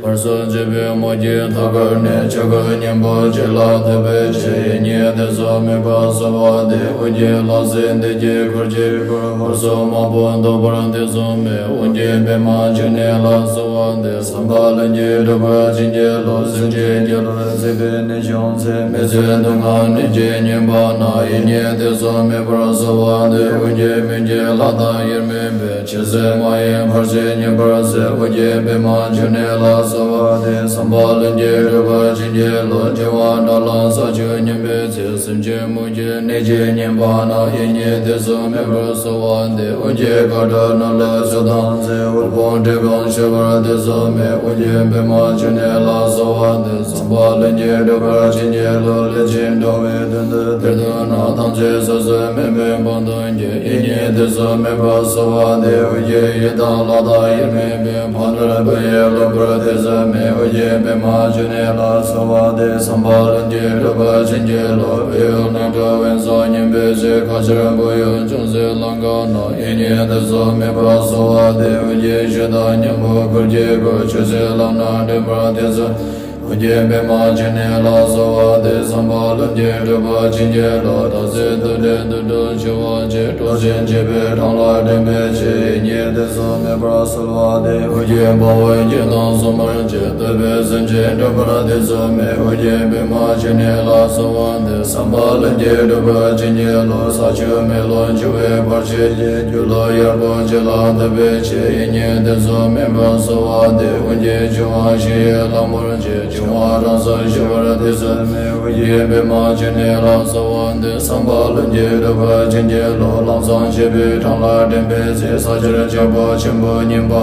ཧོར་སོགས་བྱེད་པའི་མོ་གི་ཐ་གར་ནས། ཆོས་སྐུ་སྙིང་པོ་གཅིག་ལ་ཐིམ་པའི་ཕྱིར། ཡིད་གཉིས་དེ་ཚོ་མེད་པར་གསོལ་བ་འདེབས། ཨོ་རྒྱན་ལྷ་སྲིན་སྡེ་བརྒྱད་འཁོར་གྱིས་བསྐོར། ཧོར་སོག་དམག་དཔུང་བཟློག་པར་ཐེ་ཚོམ་མེད། ཨོ་རྒྱན་པདྨ་འབྱུང་གནས་ལ་གསོལ་བ་འདེབས། བསམ་པ་ལྷུན་གྱིས་འགྲུབ་པར་བྱིན་གྱིས་རློབས། སེམས་ཅན་སྐྱེ་ལ་སྲིད་པའི་ནད་བྱུང་ཚེ། མི་བཟོད་སྡུག་བསྔལ་ནད་ཀྱིས་ཉེན་པ་ན། ཡིད་གཉིས་དེ་ཚོ་མེད་པར་གསོལ་བ་འདེབས། ཨོ་རྒྱན་མི་བསྐྱོད་ལྷ་དང་དབྱེར་མེད་པས། ཇི་སྲིད་མ་ཡེངས་བར་ཆད་ཉེན་པར་ཟད། ཨོ་རྒྱན་པདྨ་འབྱུང་གནས་ལ་གསོལ་བ་འདེབས། བསམ་པ་ལྷུན་གྱིས་འགྲུབ་པར་བྱིན་གྱིས་རློབས། འབྱུང་བ་དགྲ་ལྷ་ས་བཅུ་ཉིན་པའི་ཚེ། སེམས་ཅན་མུ་གེའི་ནད་ཀྱིས་ཉེན་པ་ན། ཡིད་གཉིས་དེ་ཚོ་མེད་པར་གསོལ་བ་འདེབས། ཨོ་རྒྱན་མཁའ་འགྲོ་ནོར་ལྷ་ཚོགས་དང་མཛད། དབུལ་ཕོངས་འབྲས་སྤུངས་ཞི་བར་ཐེ་ཚོམ་མེད། ཨོ་རྒྱན་པདྨ་འབྱུང་གནས་ལ་གསོལ་བ་འདེབས། བསམ་པ་ལྷུན་གྱིས་འགྲུབ་པར་བྱིན་གྱིས་རློབས། ལས་ཅན་འགྲོ་བའི་དོན་དུ་གཏེར་སྟོན་ན། ཐམས་ཅད་སོ་སོའི་དམིགས་མེད་དཔང་དོན་གྱིས། ཡིད་གཉིས་དེ་ཚོ་མེད་པར་གསོལ་བ་འདེབས། ཨོ་རྒྱན་ཡི་དམ་ལྷ་དང་དབྱེར་མེད་པས། ཕ་ནོར་བུ་ཡིས་བསླངས་པར་ཐེ་ཚོམ་མེད། ཨོ་རྒྱན་པདྨ་འབྱུང་གནས་ལ་གསོལ་བ་འདེབས། བསམ་པ་ལྷུན་གྱིས་འགྲུབ་པར་བྱིན་གྱིས་རློབས། བོད་ཡུལ་ནང་འགྲོ་བན་སོགས་ཉིན་པའི་ཚེ། ཁ་ཆར་བུ་ཡུག་ཅུང་ཟད་ལངས་ག་ན། ཡིད་གཉིས་དེ་ཚོ་མེད་པར་གསོལ་བ་འདེབས། ཨོ་རྒྱན་ཆོས་དང་མཉམ་པོ་འཁོར་གྱིས་བསྐོར། ཆོས་སྲིད་ལམ་སྣ་འདྲེན་པར་ཐེ་ཚོམ། ཨོ་རྒྱན་པདྨ་འབྱུང་གནས་ལ་གསོལ་བ་འདེབས། བསམ་པ་ལྷུན་གྱིས་འགྲུབ་པར་བྱིན་གྱིས་རློབས། དག་སེལ་དུག་སྦྲུལ་དུག་སྦྲུལ་འཆི་བ་ཆེ། འགྲོ་ཆེན་བྱེད་པའི་འཕྲང་ལ་འདྲེན་པའི་ཕྱིར། ཡིད་གཉིས་དེ་ཚོ་མེད་པར་གསོལ་བ་འདེབས། ཨོ་རྒྱན་དཔའ་བོས་རྒྱན་དང་གསུམ་པར་བཅས། བསྟོད་པས་སེམས་ཅན་འདྲེན་པར་ཐེ་ཚོམ་མེད། ཨོ་རྒྱན་པདྨ་འབྱུང་གནས་ལ་གསོལ་བ་འདེབས། བསམ་པ་ལྷུན་གྱིས་འགྲུབ་པར་བྱིན་གྱིས་རློབས། ས་ཆུ་མེ་རླུང་འཆི་བའི་བར་ཆད་ཀྱིས། སྒྱུ་ལུས་གཡར་པོ་ཆོས་ལ་འདུད་པའི་ཕྱིར། ཡིད་གཉིས་དེ་ཚོ་མེད་པར་གསོལ་བ་འདེབས། ཨོ་རྒྱན་འབྱུང་བ་བཞི་ཡི་གླང་པོ་ཆེ། འབྱུང་བ་རང་སར་ཞི་བར་ཐེ་ཚོམ་མེད། ཨོ་རྒྱན་པདྨ་འབྱུང་གནས་ལ་གསོལ་བ་འདེབས། བསམ་པ་ལྷུན་གྱིས་འགྲུབ་པར་བྱིན་གྱིས་རློབས། ལམ་སྲང་བྱེད་པའི་འཕྲང་ལ་འདྲེན་པའི་ཚེ། ས་ཆར་ཆར་པ་ཆེན་པོ་ཉིན་པ།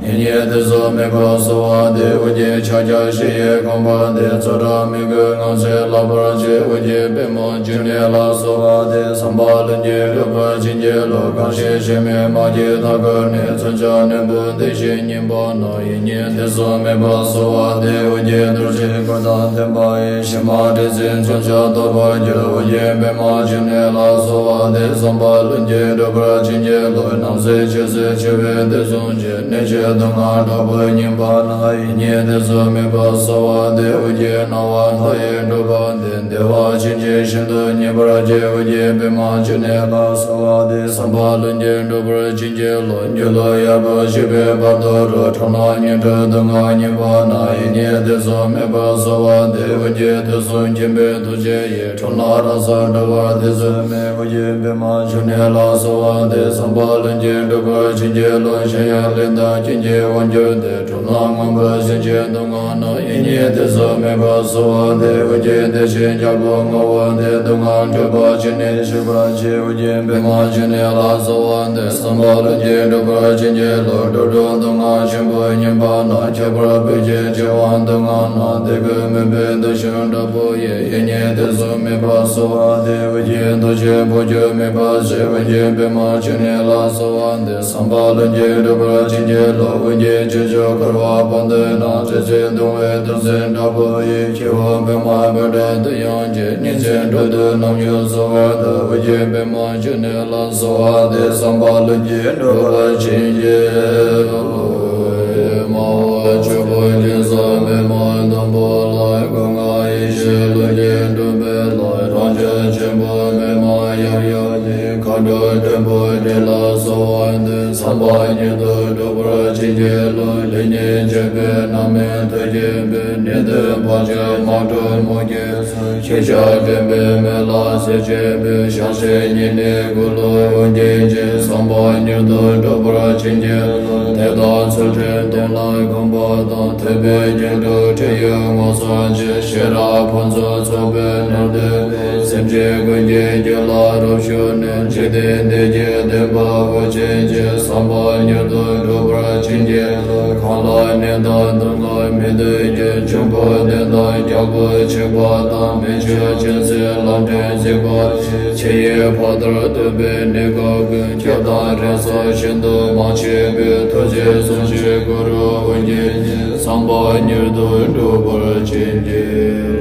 ཡིད་གཉིས་དེ་ཚོ་མེད་པར་གསོལ་བ་འདེབས། ཨོ་རྒྱན་ཕྱག་རྒྱ་བཞི་ཡི་དགོངས་པ་འདི། ཚོགས་དྲག་མི་མགོའི་ངང་ཚུལ་ལགས་པར་བྱས། ཨོ་རྒྱན་པདྨ་འབྱུང་གནས་ལ་གསོལ་བ་འདེབས། བསམ་པ་ལྷུན་གྱིས་འགྲུབ་པར་བྱིན་གྱིས་རློབས། གང་ཞིག་གཞན་མིའི་དམག་གིས་མཐའ་བསྐོར་ནས། མཚོན་ཆ་རྣོན་པོས་འདེགས་ཤིང་ཉེན་པ་ན། ཡིད་གཉིས་དེ་ཚོ་མེད་པར་གསོལ་བ་འདེབས། ཨོ་རྒྱན་རྡོ་རྗེའི་གུར་དང་ལྡན་པ་ཡིས། ཕྱི་མ་འདྲེ་ཚོའི་མཚོན་ཆ་གཏོར་བར་འགྱུར། ཨོ་རྒྱན་པདྨ་འབྱུང་གནས་ལ་གསོལ་བ་འདེབས། བསམ་པ་ལྷུན་གྱིས་འགྲུབ་པར་བྱིན་གྱིས་རློབས། ནམ་ཚེ་ཆོས་སྲིད་འཆི་བའི་དུས་གསུམ་གྱི། ནད་ཀྱི་སྡུག་བསྔལ་དྲག་པོས་ཉེན་པ་ན། ཡིད་གཉིས་དེ་ཚོ་མེད་པར་གསོལ་བ་འདེབས། ཨོ་རྒྱན་སྣང་བ་མཐའ་ཡས་འགྲུབ་པ་འདི། བདེ་བ་ཅན་གྱི་ཞིང་དུ་ངེས་པར་སྐྱེ། ཨོ་རྒྱན་པདྨ་འབྱུང་གནས་ལ་གསོལ་བ་འདེབས། བསམ་པ་ལྷུན་གྱིས་འགྲུབ་པར་བྱིན་གྱིས་རློབས། སྒྱུ་ལུས་གཡར་པོ་ཆགས་པའི་བར་དོ་རུ། འཁྲུལ་སྣང་ཉོན་དྲུག་སྡུག་བསྔལ་ཉེན་པ་ན། ཡིད་གཉིས་དེ་ཚོ་མེད་པར་གསོལ་བ་འདེབས། ཨོ་རྒྱན་དུས་གསུམ་མཁྱེན་པའི་ཐུགས་རྗེ་ཡིས། འཁྲུལ་སྣང་རང་སར་འགྲོལ་བར་ཐེ་ཚོམ་མེད། ཨོ་རྒྱན་པདྨ་འབྱུང་གནས་ལ་གསོལ་བ་འདེབས། བསམ་པ་ལྷུན་གྱིས་འགྲུབ་པར་བྱིན་གྱིས་རློབས། གཞན་ཡང་ལས་དང་རྐྱེན་གྱིས་དབང་གྱུར་ཏེ། འཁྲུལ་སྣང་ངན་པ་སེམས་ཅན་སྡུག་བསྔལ་ན། ཡིད་གཉིས་དེ་ཚོ་མེད་པར་གསོལ་བ་འདེབས། ཨོ་རྒྱན་བདེ་ཆེན་རྒྱལ་པོ་ངོ་བོ་འདས། སྡུག་བསྔལ་འཁྲུལ་པ་ཅི་ནས་ཞི་བར་བྱེད། ཨོ་རྒྱན་པདྨ་འབྱུང་གནས་ལ་གསོལ་བ་འདེབས། བསམ་པ་ལྷུན་གྱིས་འགྲུབ་པར་བྱིན་གྱིས་རློབས། འགྲོ་དྲུག་སྡུག་བསྔལ་ཆེན་པོས་ཉེན་པ་ན། ཁྱབ་པར་སྤོས་ཀྱི་བྱེ་བ་སྡུག་བསྔལ་རྣམས། དད་གུས་མོས་པའི་འདུ་ཤེས་དྲག་པོ་ཡིས། ཡིད་གཉིས་དེ་ཚོ་མེད་པར་གསོལ་བ་འདེབས། ཨོ་རྒྱན་རྡོ་རྗེའི་འཕོ་འགྱུར་མེད་པར་བཞད། ཨོ་རྒྱན་པདྨ་འབྱུང་གནས་ལ་གསོལ་བ་འདེབས། བསམ་པ་ལྷུན་གྱིས་འགྲུབ་པར་བྱིན་གྱིས་རློབས། ཨོ་རྒྱན་ཁྱུ་མཆོག་འཁོར་བ་སྤངས་ཏེ་ན། བརྩེ་ཆེན་གདུང་བའི་གདུང་སེམས་དྲག་པོ་ཡིས། ཁྱེའུ་པདྨ་བྷ་དྲ་དུ་ཡང་བསྐྱེད། ཉིན་མཚན་དྲུག་ཏུ་རྣམ་ཀུན་གསོལ་བ་ལྟར། ཨོ་རྒྱན་པདྨ་འབྱུང་གནས་ལ་གསོལ་བ་འདེབས། བསམ་པ་ལྷུན་གྱིས་འགྲུབ་པར་བྱིན་གྱིས་རློབས། སྨྲ་བ་ཆོས་སྐུ་སྐྱེ་འཚལ་པདྨ་ལྷ་མོ་ལ། སྐུ་ལྔ་ཡེ་ཤེས་ལྷུན་གྱིས་གྲུབ་པའི་ལྷ། རང་བྱུང་ཆེན་པོ་པདྨ་དབྱར་གཡོགས་ཀྱི། མཁའ་འགྲོ་སྒྲེན་པོ་འདྲེ་ལ་གསོལ་བ་འདེབས། བསམ་པ་ཉིད་དུ་འགྲུབ་པར་བྱིན་གྱིས་རློབས། ལེགས་ཉེས་འབྱེད་པའི་རྣམ་སྨིན་ཐུགས་བསྐྱེད་པའི། ནད་གདོན་བར་ཆད་དམག་འཁྲུག་མུ་གེ་སོལ། ཤེས་བྱ་འདྲེན་པའི་མེ་ལྷ་སྲས་ཆེན་པོས། བྱང་ཆུབ་ཉིད་ནི་སྐུ་ལུས་འོད་ཀྱི་ཕྱིར། བསམ་པ་ཉིད་དུ་འགྲུབ་པར་བྱིན་གྱིས་རློབས། དད་དང་ཚུལ་ཁྲིམས་དོན་ལ་གུས་པ་དང་། ཐོས་པའི་རྒྱན་དྲུག་ཁྲིད་ཡུལ་ངོ་མཚར་ཆེ། ཤེས་རབ་ཕུན་ཚོགས་ཚོགས་པའི་ནོར་བསྡུས་པའི། སེམས་ཅན་ཀུན་གྱི་རྒྱུད་ལ་རབ་ཞུགས་ནས། འཇིག་རྟེན་འདི་ཀྱི་བདེན་པ་འོད་ཆེན་གྱིས། བསམ་པ་ཉིད་དུ་འགྲུབ་པར་བྱིན་གྱིས་རློབས། གང་ལ་ནད་དང་སྡུག་བསྔལ་མི་འདོད་ཀྱི། འབྱུང་པོ་གདོན་དང་རྒྱལ་པོ་འཇིགས་པ་དང་། མི་ཆོས་ཅན་སྲིད་ལམ་འདྲེན་འཇིགས་པ་ཡི། ཆུ་ཡི་ཕ་རོལ་ཏུ་བབས་པའི་ནད་ཀུན་ཀུན། སྐྱེ་དང་རིགས་སུ་ཤིན་ཏུ་མ་མཆིས་པའི། ཐུགས་རྗེས་བཟུང་ཞིང་གུ་རུ་འོད་ཀྱི་ཕྱིར། བསམ་པ་ཉིད་དུ་འགྲུབ་པར་བྱིན་གྱིས་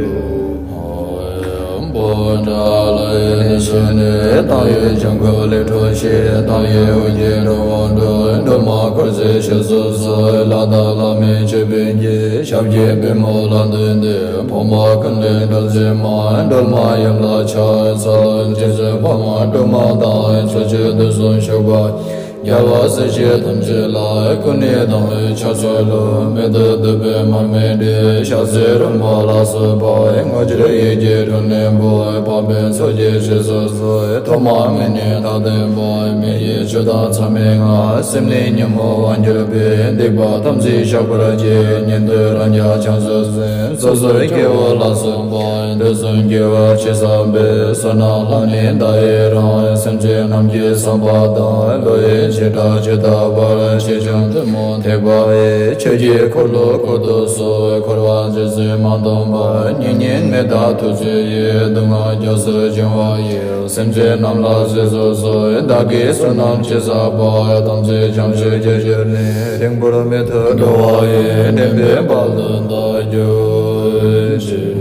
རློབས། ཏྲ་ལ་ཡེ་ནི་ཤེ་ནི་ཏང་ཡེ་ཅང་གོ་ལེ་ཁྲོ་ཤེ་ཏང་ཡེ་འུ་ཅེ་ཏྲོ་བོ་ཏྲོ་ཏྲོ་མ་འཁོར་ཟེ་ཤེ་སོ་སོ་ལ་ད་ལ་མེ་ཆེ་པེ་ཀྱེ་ཞབས་ཀྱི་པེ་མོ་ལ་འདོན་ཏེ་ཕོ་མ་ཀུན་ལེ་འགྲོ་ཟེ་མ་སྒྲོལ་མ་ཡུམ་ལ་ཕྱག་འཚལ་ལོ། ཅི་ཟེ་ཕ་མ་སྒྲོལ་མ་དང་ཚོ་ཆེ་དུ་སོང་ཤོག་པ། རྒྱལ་བ་སྲས་བཅས་ཐམས་ཅད་ལ། ཀུན་ནས་དང་བས་ཕྱག་འཚལ་ལོ། མི་ལྡོག་ཏུ་པདྨ་འབྱུང་གནས། ཞལ་ཟས་རིན་པོ་ལ་སོགས་པ། དངོས་གྱུར་ཡིད་ཀྱི་སྤྲིན་ལས་འབུལ། འཕགས་པའི་ཚོགས་ཀྱི་སྲས་སུ་གསོལ། ཐོག་མ་མེད་ནས་ད་ལྟའི་བར། མི་ཡི་ཆོས་དང་མཚམས་མེད་ལྔ། སེམས་ནི་ཉོན་མོངས་དབང་གྱུར་པའི། སྡིག་པ་ཐམས་ཅད་བཤགས་པར་བགྱི། ཉན་ཐོས་རང་རྒྱལ་བྱང་སེམས་སོ་སོའི་སྐྱེ་བོ་ལ་སོགས་པ། དུས་གསུམ་དགེ་བ་ཅི་བསགས་པའི། བསོད་ནམས་ལ་ནི་བདག་ཡི་རང་། སེམས་ཅན་རྣམས་ཀྱི་བསམ་པ་དང་། བློ་ཡི་བྱེ་བྲག་ཇི་ལྟ་བར། ཆེ་ཆུང་ཐུན་མོང་ཐེག་པ་ཡི། ཆོས་ཀྱི་འཁོར་ལོ་བསྐོར་དུ་གསོལ། འཁོར་བ་འདས་ཟིན་མ་མཐོང་བར། སྙིགས་ངེས་མེ་སྟག་ཐུགས་བརྩེ་ཡིས། སྡུག་བསྔལ་རྒྱ་མཚོར་བྱིང་བ་ཡི། སེམས་ཅན་རྣམས་ལ་གཟིགས་སུ་གསོལ། བདག་གིས་བསོད་ནམས་ཅི་བསགས་པ། ཐམས་ཅད་བྱང་ཆུབ་རྒྱུར་གྱུར་ནས། དྲིན་པོར་མི་ཐུབ་འགྲོ་བ་ཡི། འདྲེན་པའི་དཔལ་དུ་བདག་གྱུར་ཅིག།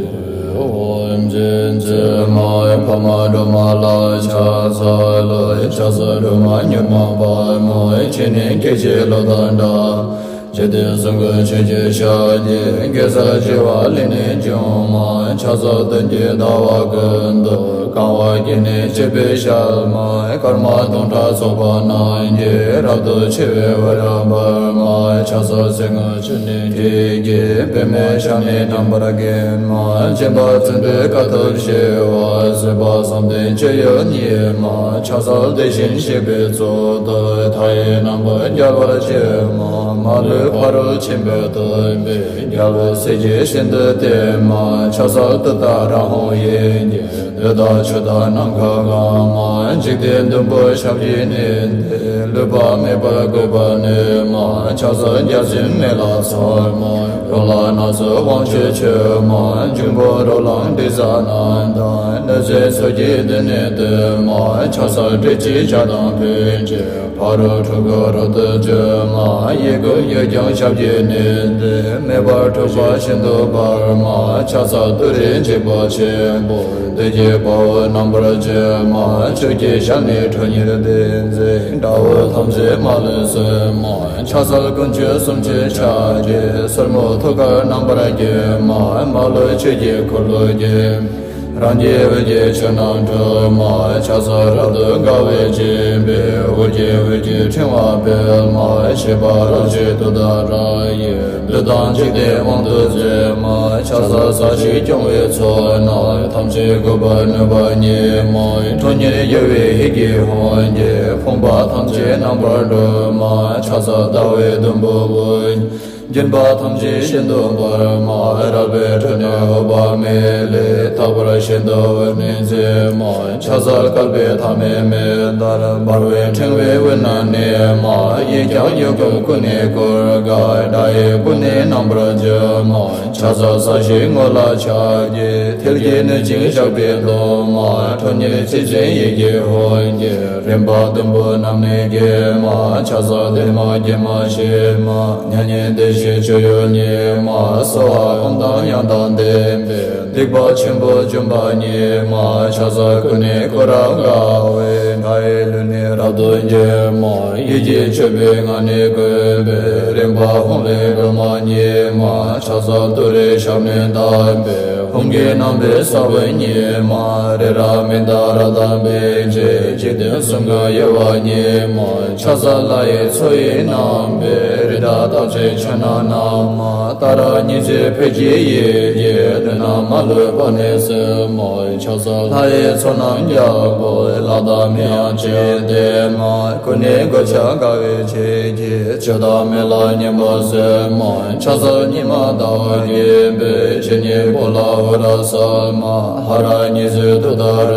ཨོཾ་རྗེ་བཙུན་མ་འཕགས་མ་སྒྲོལ་མ་ལ་ཕྱག་འཚལ་ལོ། ཕྱག་འཚལ་སྒྲོལ་མ་མྱུར་མ་དཔའ་མོ། ཆོས་ཉན་སྐད་ཅིག་གློག་དང་འདྲ། འཇིག་རྟེན་གསུམ་མགོན་ཆོས་ཀྱི་ཞལ་གྱི། གེ་སར་བྱེ་བ་ལས་ནི་བྱུང་མ། ཕྱག་འཚལ་སྟོན་ཀྱི་ཟླ་བ་ཀུན་ཏུ། གང་བ་བརྒྱད་ནི་བྱེད་པའི་ཞལ་མ། སྐར་མ་སྟོང་ཕྲག་ཚོགས་པ་རྣམས་ཀྱིས། རབ་ཏུ་ཕྱེ་བའི་འོད་རབ་འབར་མ། ཕྱག་འཚལ་གསེར་དངུལ་ཆུ་ནས་སྤྲས་ཀྱི། པདྨའི་ཞལ་ནི་བཀྲམ་པར་བགྱི་མ། སྦྱིན་པ་བརྩོན་འགྲུས་དཀའ་ཐུབ་ཞི་བ། བཟོད་པ་བསམ་གཏན་སྤྱོད་ཡུལ་ཉིད་མ། ཕྱག་འཚལ་དེ་བཞིན་གཤེགས་པའི་གཙུག་ཏོར། མཐའ་ཡས་རྣམ་པར་རྒྱལ་བར་སྤྱོད་མ། མ་ལུས་ཕ་རོལ་ཕྱིན་པ་ཐོབ་པའི། རྒྱལ་བའི་སྲས་ཀྱིས་ཤིན་ཏུ་བསྟེན་མ། ཕྱག་འཚལ་ཏུཏྟཱ་ར་ཧཱུྃ་ཡི་གེ། འདོད་དང་ཕྱོགས་དང་ནམ་མཁའ་གང་མ། འཇིག་རྟེན་བདུན་པོ་ཞབས་ཀྱིས་མནན་ཏེ། ལུས་པ་མེད་པར་བཀོད་པར་ནུས་མ། ཕྱག་འཚལ་བརྒྱ་བྱིན་མེ་ལྷ་ཚོགས་མ། རོ་ལངས་སྣ་ཚོགས་དབང་ཕྱུག་མཆོད་མ། འབྱུང་པོ་རོ་ལངས་དྲི་ཟ་རྣམས་དང་། གནོད་སྦྱིན་ཚོགས་ཀྱིས་མདུན་ནས་བསྟོད་མ། ཕྱག་འཚལ་ཏྲཊ་ཅེས་བྱ་དང་ཕཊ་ཀྱིས། ཕ་རོལ་འཁྲུལ་འཁོར་རབ་ཏུ་འཇོམས་མ། གཡས་བསྐུམ་གཡོན་བརྐྱང་ཞབས་ཀྱིས་མནན་ཏེ། མེ་འབར་འཁྲུགས་པ་ཤིན་ཏུ་འབར་མ། ཕྱག་འཚལ་ཏུ་རེའི་འཇིགས་པ་ཆེན་པོ། བདུད་ཀྱི་དཔའ་བོ་རྣམ་པར་འཇོམས་མ། ཆོས་ཀྱི་ཞལ་ནི་ཁྲོ་གཉེར་ལྡན་མཛད། དགྲ་བོ་ཐམས་ཅད་མ་ལུས་གསོད་མ། ཕྱག་འཚལ་དཀོན་མཆོག་གསུམ་མཆོད་ཕྱག་རྒྱའི། སོར་མོ་ཐུགས་ཀར་རྣམ་པར་བརྒྱན་མ། མ་ལུས་ཆོས་ཀྱི་འཁོར་ལོས་བརྒྱན། རང་རྒྱལ་འོད་ཀྱི་ཆོས་རྣམས་སྒྲོགས་མ། ཕྱག་འཚལ་རབ་ཏུ་དགའ་བའི་སྤྱན་པས། འོད་ཀྱི་འོད་ཀྱི་ཕྲེང་བ་སྤེལ་མ། བཞད་པ་རབ་བཞད་ཏུཏྟཱ་ར་ཡིས། བདུད་དང་འཇིག་རྟེན་དབང་དུ་མཛད་མ། ཕྱག་འཚལ་ས་གཞི་སྐྱོང་བའི་ཚོགས་རྣམས། ཐམས་ཅད་འགུགས་པར་ནུས་པ་ཉིད་མ། ཁྲོ་གཉེར་གཡོ་བའི་ཧི་གི་ཧོ་ཡིས། ཕོངས་པ་ཐམས་ཅད་རྣམ་པར་སྒྲོལ་མ། ཕྱག་འཚལ་ཟླ་བའི་དུམ་བུ་བོ། སྦྱིན་པ་ཐམས་ཅད་ཤིན་ཏུ་འབར་མ། རལ་པའི་ཁྲོད་ནས་འོད་དཔག་མེད་ལས། རྟག་པར་ཤིན་ཏུ་འོད་རིང་བརྩེགས་མ། ཕྱག་འཚལ་བསྐལ་པའི་མཐའ་མེད་མེ་ལྟར། འབར་བའི་ཕྲེང་བའི་དབུས་ན་གནས་མ། གཡས་བརྐྱང་གཡོན་བསྐུམ་ཀུན་ནས་བསྐོར་དཀའ། དགྲ་ཡི་སྐུ་ནི་རྣམ་པར་འཇོམས་མ། ཕྱག་འཚལ་ས་གཞིའི་ངོས་ལ་ཕྱག་གི། མཐིལ་གྱིས་བསྣུན་ཅིང་བཞག་པའི་སྡོམ་མ། ཁྲོ་གཉེར་རྩིས་ཅན་ཡི་གེ་ཧོ་ཡིས། རིམ་པ་བདུན་པོ་རྣམས་ནི་འགེམས་མ། ཕྱག་འཚལ་བདེ་མ་དགེ་མ་ཞི་མ། མྱ་ངན་འདས་ཞི་སྤྱོད་ཡུལ་ཉིད་མ། གསོལ་བ་ཀུན་བཏང་ཡང་དག་ལྡན་པའི། སྡིག་པ་ཆེན་པོ་འཇོམས་པ་ཉིད་མ། ཕྱག་འཚལ་སྐུ་ནི་སྐུ་རབ་དཀའ་བའི། དགྲ་ཡི་ལུས་ནི་རབ་ཏུ་འཇོམས་མ། ཡིད་ཀྱིས་མཆོད་པའི་ངག་ནི་བཀོད་པའི། རིམ་པ་ཧཱུྃ་ལས་སྒྲོལ་མ་ཉིད་མ། ཕྱག་འཚལ་ཏུ་རེའི་ཞབས་ནི་བརྡབས་པའི། ཧཱུྃ་གི་རྣམ་པའི་ས་བོན་ཉིད་མ། རི་རབ་མནྡ་ར་དང་འབིགས་བྱེད། འཇིག་རྟེན་གསུམ་མགོན་གཡོ་བ་ཉིད་མ། ཕྱག་འཚལ་ལྷ་ཡི་མཚོ་ཡི་རྣམ་པའི། རི་དྭགས་རྟགས་ཅན་ཕྱག་ན་བསྣམས་མ། ཏཱ་ར་གཉིས་བརྩེགས་འཕེལ་གྱི་ཡི་གེས། བདུད་རྣམས་མ་ལུས་པ་ནི་སེལ་མ། ཕྱག་འཚལ་ལྷ་ཡི་ཚོགས་རྣམས་རྒྱལ་པོ། ལྷ་དང་མིའམ་ཅི་ཡིས་བསྟེན་མ། སྐུ་ནི་གོ་ཆ་དགའ་བའི་ཆས་ཀྱིས། ཆོས་དང་མི་ལ་ཉན་པར་གསོལ་མ། ཕྱག་འཚལ་ཉི་མ་ཟླ་བ་རྒྱས་པའི། ཕྱི་ཉིན་ཕོ་ལྷ་ཧོ་ར་སར་མ། ཧ་ར་གཉིས་བརྩེགས་ཏུཏྟཱ་ར་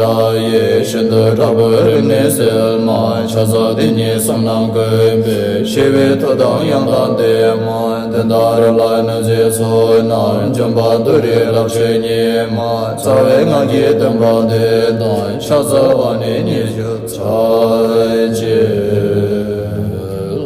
ཡིས། ཤིན་ཏུ་དྲག་པོའི་རིམས་ནད་སེལ་མ། ཕྱག་འཚལ་དེ་ཉིད་གསུམ་རྣམས་བཀོད་པའི། ཞི་བའི་མཐུ་དང་ཡང་དག་ལྡན་མ། དོན་དང་རིགས་ལ་གནོད་མཛད་ཚོགས་རྣམས། འཇོམས་པ་ཏུ་རེའི་རབ་མཆོག་ཉིད་མ། རྩ་བའི་སྔགས་ཀྱི་བསྟོད་པ་འདི་དང་། ཕྱག་འཚལ་བ་ནི་ཉི་ཤུ་རྩ་གཅིག།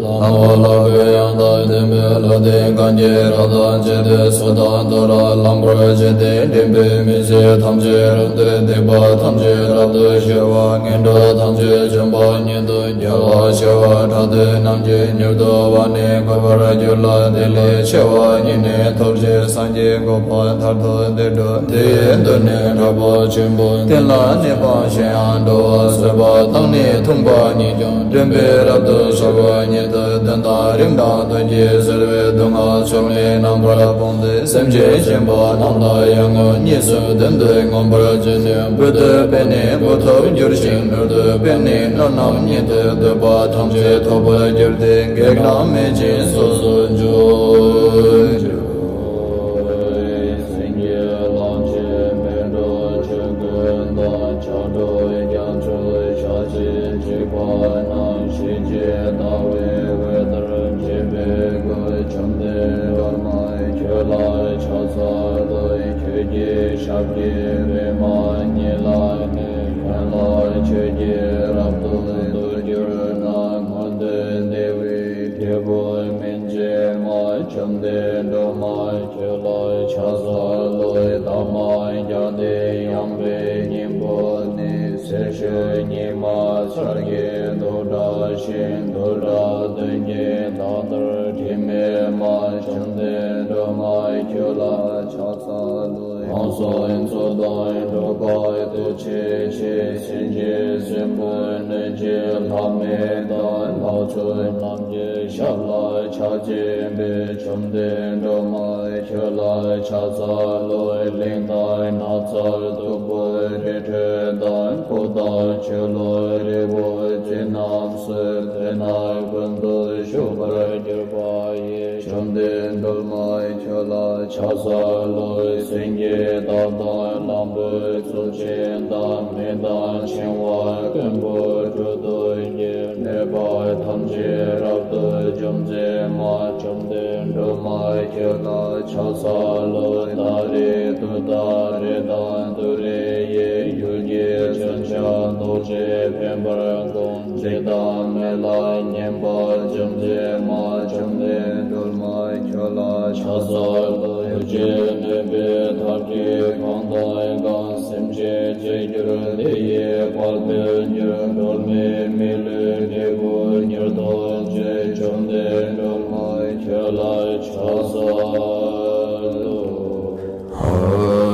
ལྷ་མོ་ལ་གུས་ཡང་དག་ལྡན། ལ་དེ་གང་གིས་རབ་ཏུ་བྱས་ཏེ། སྲོད་དང་དུས་ལ་ལངས་པར་བྱས་ཏེ། མགྲིན་པའི་མི་ཚེ་ཐམས་ཅད་རབ་ཏུ་བསྡུས་པ་ཐམས་ཅད་རབ་ཏུ་ཞི་བ། ངན་འགྲོ་ཐམས་ཅད་འཇོམས་པ་ཉིད་དུ་རྒྱལ་བ་ཞི་བ་ཕྲག་དོག་རྣམས་ཀྱིས་མྱུར་དུ་བ་ནས་འགོག་པར་འགྱུར་ལ། དེ་ལས་ཆེ་བ་ཉིད་ནི་ཐོབ་ཕྱིར། སངས་རྒྱས་གོ་འཕང་མཐར་ཐུག་དེར་འགྲོ། དེའི་མདུན་ནས་གྲགས་པ་ཆེན་པོ། རྟེན་ལ་གནས་པ་གཞན་ཡང་འགྲོ་བ། བཟོད་པ་དང་ནི་མཐུན་པ་ཉིད་ཀྱང་། མགྲིན་པའི་རབ་ཏུ་ཤར་བ་ཉིད་དུ། དོན་དམ་རིམ་དང་དོན་གྱིས་བཟོད་པའི་སྡུག་བསྔལ་ཕྱོགས་ལས་རྣམ་པར་སྤངས་ཏེ། སེམས་ཅན་གཞན་པ་རྣམས་ལ་ཡང་ངོ་། གཉིས་སུ་དོན་དུ་མངོན་པར་བྱས་ནས། བུ་ཐོབ་པས་ནི་བུ་ཐོབ་འགྱུར་ཞིང་། ནོར་ཐོབ་པས་ནི་ནོར་རྣམས་ཉིད་དུ། འདོད་པ་ཐམས་ཅད་ཐོབ་པར་འགྱུར་ཏེ། གེགས་རྣམས་མེད་ཅིང་སོ་སོར་འཇུག། སེང་གེ་གླང་ཆེན་མེ་ཏོག་ཆོས་གོས་དང་། ཆབ་གྲོགས་རྒྱ་མཚོ་ཞག་བཞི་འཁྲིགས་པ་རྣམས། ཞལ་གྱིས་བདག་པོས་འོད་ལྟར་བརྗིད་པའི་སྐུ། བཅོམ་ལྡན་འགྲོ་མ་ཁྱོད་ལ་ཕྱག་འཚལ་ལོ། ཁྱོད་ཀྱི་ཞབས་ཀྱི་པདྨ་ཉིད་ལ་གནས། ཡན་ལག་ཆོས་ཀྱིས་རབ་ཏུ་དུད་གྱུར་ན། མངོན་མཐོ་བདེ་བའི་རྒྱལ་པོ་སྨིན་བྱེད་མ། བཅོམ་ལྡན་འགྲོ་མ་ཁྱོད་ལ་ཕྱག་འཚལ་ལོ། ཐ་མ་རྒྱ་སྡེ་ཡངས་པའི་སྙིང་པོ་ནི། གསེར་ཞུན་ཉི་མ་འཆར་ཀའི་མདོག་འདྲ་ཞིང་། རྡུལ་ཕྲ་བདུན་གྱི་མདངས་ལྟར་དྲི་མེད་མ། བཅོམ་ལྡན་འགྲོ་མ་ཁྱོད་ལ་ཕྱག་འཚལ་ལོ། ཁམས་གསུམ་མཚོ་དང་འགྲོ་བ་སྟོབས་ཆེ་ཆེ། སེམས་ཅན་གསོན་པོ་གནོད་བྱེད་ལྷ་མི་དང་། ལྷ་ཕྲུག་རྣམས་ཀྱི་ཞབས་ལ་ཕྱག་བྱས་པས། བཅོམ་ལྡན་འགྲོ་མ་ཁྱོད་ལ་ཕྱག་འཚལ་ལོ། གླིང་དང་ནགས་ཚལ་སྟུག་པོ་རི་ཁྲོད་དང་། ཕོ་དང་ཆོས་ལུང་རི་བོ་ཅན་རྣམས་སུ། དེ་ན་ཀུན་ཏུ་བཞུགས་པར་གྱུར་པ་ཡི། བཅོམ་ལྡན་འགྲོ་མ་ཁྱོད་ལ་ཕྱག་འཚལ་ལོ། སེང་གེ་དག་དང་གླང་པོ་གཙུག་ཆེན་དང་། མི་དང་ཕྱིང་བ་རྐོན་པོ་དྲུག་ཏུ་སྐྱེས། གནོད་པ་ཐམས་ཅད་རབ་ཏུ་འཇོམས་མཛད་མ། བཅོམ་ལྡན་འགྲོ་མ་ཁྱོད་ལ་ཕྱག་འཚལ་ལོ། ཏཱ་རེ་ཏུཏྟཱ། རི་དྭགས་ཏུ་རེ་ཡི། ཡུལ་གྱི་མཚོན་ཆ་རྡོ་རྗེ་འཕེན་པར་དགོངས། འཇིགས་དང་མི་ལ་སྙན་པ་འཇོམས་མཛད་མ། བཅོམ་ལྡན་འགྲོ་མ་ཁྱོད་ལ་ཕྱག་འཚལ་ལོ། ཡུལ་ཅན་གནོད་པའི་ཐབས་ཀྱིས་གང་དང་གང་། སེམས་ཅན་གཅིག་གྱུར་དེ་ཡི་དཔལ་དུ་གྱུར། སྒྲོལ་མའི་མི་ལུས་འབྲས་བུ་མྱུར་ཐོབ་ཕྱིར། བཅོམ་ལྡན་འགྲོ་མ་ཁྱོད་ལ་ཕྱག་འཚལ་ལོ།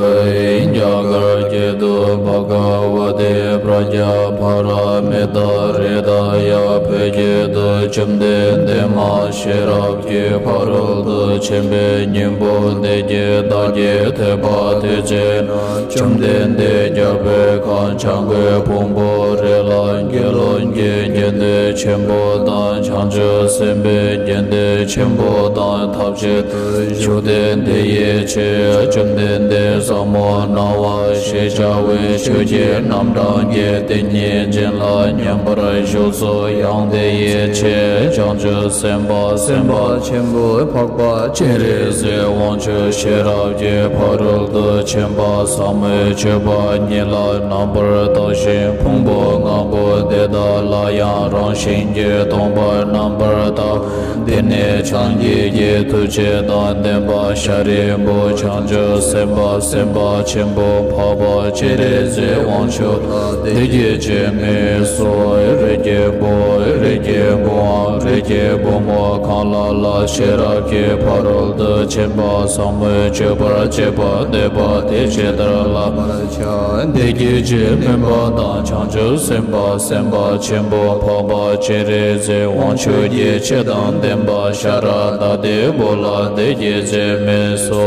རྒྱ་གར་སྐད་དུ། བྷ་ག་ཝ་ཏི་པྲཛྙཱ་པཱ་ར་མི་ཏཱ་ཧྲྀ་ད་ཡ། བོད་སྐད་དུ། བཅོམ་ལྡན་འདས་མ་ཤེས་རབ་ཀྱི་ཕ་རོལ་ཏུ་ཕྱིན་པའི་སྙིང་པོ་འདི་ཉིད་བདག་གིས་ཐོས་པ་དེ་བཞིན་ནོ། བཅོམ་ལྡན་འདས་རྒྱལ་པོའི་ཁབ་བྱང་སྒོའི་ཕུང་པོ་རེ་ལ། དགེ་སློང་གི་དགེ་འདུན་ཆེན་པོ་དང་། བྱང་ཆུབ་སེམས་དཔའི་དགེ་འདུན་ཆེན་པོ་དང་ཐབས་ཅིག་ཏུ་བཞུགས་ཏེ། དེ་ཡི་ཕྱིར་བཅོམ་ལྡན་འདས་ཟབ་མོ་སྣང་བ་ཞེས་བྱ་བའི་ཆོས་ཀྱི་རྣམ་གྲངས་ཀྱི་ཏིང་ངེ་འཛིན་ལ་མཉམ་པར་བཞུགས་སོ། ཡང་དེ་ཡི་ཕྱིར་བྱང་ཆུབ་སེམས་དཔའ་སེམས་དཔའ་ཆེན་པོ་འཕགས་པ་སྤྱན་རས་གཟིགས་དབང་ཕྱུག་ཤེས་རབ་ཀྱི་ཕ་རོལ་ཏུ་ཕྱིན་པ་ཟབ་མོའི་སྤྱོད་པ་ཉིད་ལ་རྣམ་པར་བརྟགས་ཤིང་། ཕུང་པོ་ལྔ་པོ་དེ་དག་ལ་ཡང་རང་བཞིན་གྱིས་སྟོང་པར་རྣམ་པར་བརྟགས། དེ་ནས་སངས་རྒྱས་ཀྱི་ཐུགས་བསྐྱེད་དང་ལྡན་པ་ཤཱ་རིའི་བུ་བྱང་ཆུབ་སེམས་དཔའ་སེམས་དཔའ་ཆེན་པོ་འཕགས་པ་སྤྱན་རས་གཟིགས་དབང་ཕྱུག་ལ་འདི་སྐད་ཅེས་སྨྲས་སོ། རིགས་ཀྱི་བུ། རིགས་ཀྱི་བུའམ་རིགས་ཀྱི་བུ་མོ་གང་ལ་ལ་ཤེས་རབ་ཀྱི་ཕ་རོལ་ཏུ་ཕྱིན་པ་ཟབ་མོའི་སྤྱོད་པར་བྱེད་པ་འདོད་པ་དེ་ཇི་ལྟར་བསླབ་པར་བྱ། དེ་སྐད་ཅེས་སྨྲས་པ་དང་། བྱང་ཆུབ་སེམས་དཔའ་སེམས་དཔའ་ཆེན་པོ་འཕགས་པ་སྤྱན་རས་གཟིགས་དབང་ཕྱུག་གིས་ཆོས་དང་ལྡན་པ་ཤ་ར་དྭ་ཏིའི་བུ་ལ་འདི་སྐད་ཅེས་སྨྲས་སོ།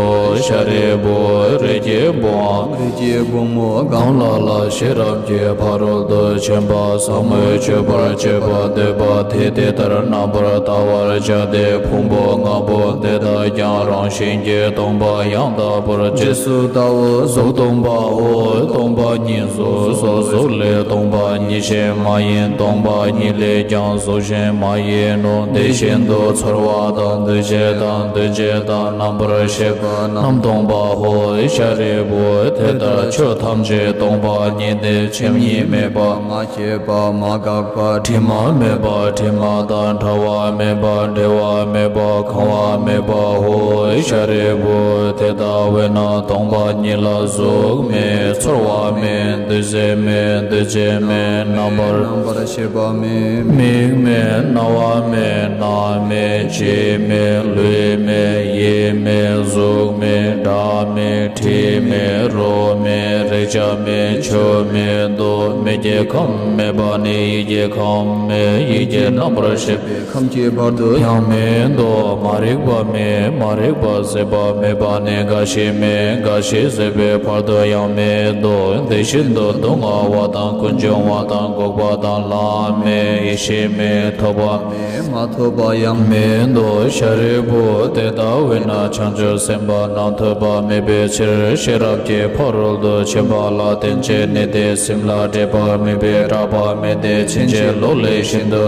ཤཱ་རིའི་བུ། རིགས་ཀྱི་བུའམ་རིགས་ཀྱི་བུ་མོ་གང་ལ་ལ་ཤེས་རབ་ཀྱི་ཕ་རོལ་ཏུ་ཕྱིན་པ་ཟབ་མོའི་སྤྱོད་པར་བྱེད་པ་འདོད་པ་དེས་དེ་ལྟར་རྣམ་པར་བལྟ་བར་བྱ་སྟེ། ཕུང་པོ་ལྔ་པོ་དེ་དག་ཀྱང་རང་བཞིན་གྱིས་སྟོང་པ་ཡང་དག་པར། རྗེས་སུ་བལྟའོ། གཟུགས་སྟོང་པའོ། སྟོང་པ་ཉིད་གཟུགས་སོ། གཟུགས་ལས་སྟོང་པ་ཉིད་གཞན་མ་ཡིན། སྟོང་པ་ཉིད་ལས་ཀྱང་གཟུགས་གཞན་མ་ཡིན་ནོ། དེ་བཞིན་དུ་ཚོར་བ་དང་། འདུ་བྱེད་དང་། འདུ་བྱེད་དང་རྣམ་པར་ཤེས་པ་རྣམས་སྟོང་པའོ། ཤཱ་རིའི་བུ། དེ་ལྟར་ཆོས་ཐམས་ཅད་སྟོང་པ་ཉིད་དེ། ཆོས་ཉིད་མེད་པ། མ་སྐྱེས་པ། མ་འགགས་པ། དྲི་མ་མེད་ པ་དྲི་མ་དང་བྲལ་བ་མེད་པ་འབྲལ་བ་མེད་པ་གང་བ་མེད་པ་ཧོ། ཤཱ་རིའི་བུ་དེ་ལྟ་བས་ན་སྟོང་པ་ཉིད་ལ་གཟུགས་མེད་ཚོར་བ་མེད་འདུ་ཤེས་མེད་འདུ་བྱེད་མེད་རྣམ་པར་རྣམ་པར་ཤེས་པ་མེད། མིག་མེད་རྣ་བ་མེད་སྣ་མེད་ལྕེ་མེད་ལུས་མེད་ཡིད་མེད་གཟུགས་མེད་སྒྲ་མེད་དྲི་མེད་རོ་མེད་རེག་བྱ་མེད་ཆོས་མེད་དོ། མེད་ཀྱི་ཁམས་མེད་པ་ནི་ཡིད་ཀྱི་ཁམས་མེད་ཡིད་ཀྱི་རྣམ་པར་ཤེས་པའི་ཁམས་ཀྱི་བར་དུ་ཡང་མེད་དོ། མ་རིག་པ་མེད། མ་རིག་པ་ཟད་པ་མེད་པ་ནི་རྒ་ཤི་མེད། རྒ་ཤི་ཟད་པའི་བར་དུ་ཡང་མེད་དོ། དེ་བཞིན་དུ་སྡུག་བསྔལ་བ་དང་ཀུན་འབྱུང་བ་དང་འགོག་པ་དང་ལམ་མེད་ཡེ་ཤེས་མེད་ཐོབ་པ་མེད། མ་ཐོབ་པ་ཡང་མེད་དོ། ཤཱ་རིའི་བུ་དེ་ལྟ་བས་ན་བྱང་ཆུབ་སེམས་དཔའ་རྣམས་ཐོབ་པ་མེད་པའི་ཕྱིར་ཤེས་རབ་ཀྱི་ཕ་རོལ་ཏུ་ཕྱིན་པ་ལ་བརྟེན་ཅིང་ནི་དེ་སེམས་ལ་སྒྲིབ་པ་མེད་པས་སྐྲག་པ་མེད་དེ་ཕྱིན་ཅི་ལོག་ལས་ཤིན་ཏུ།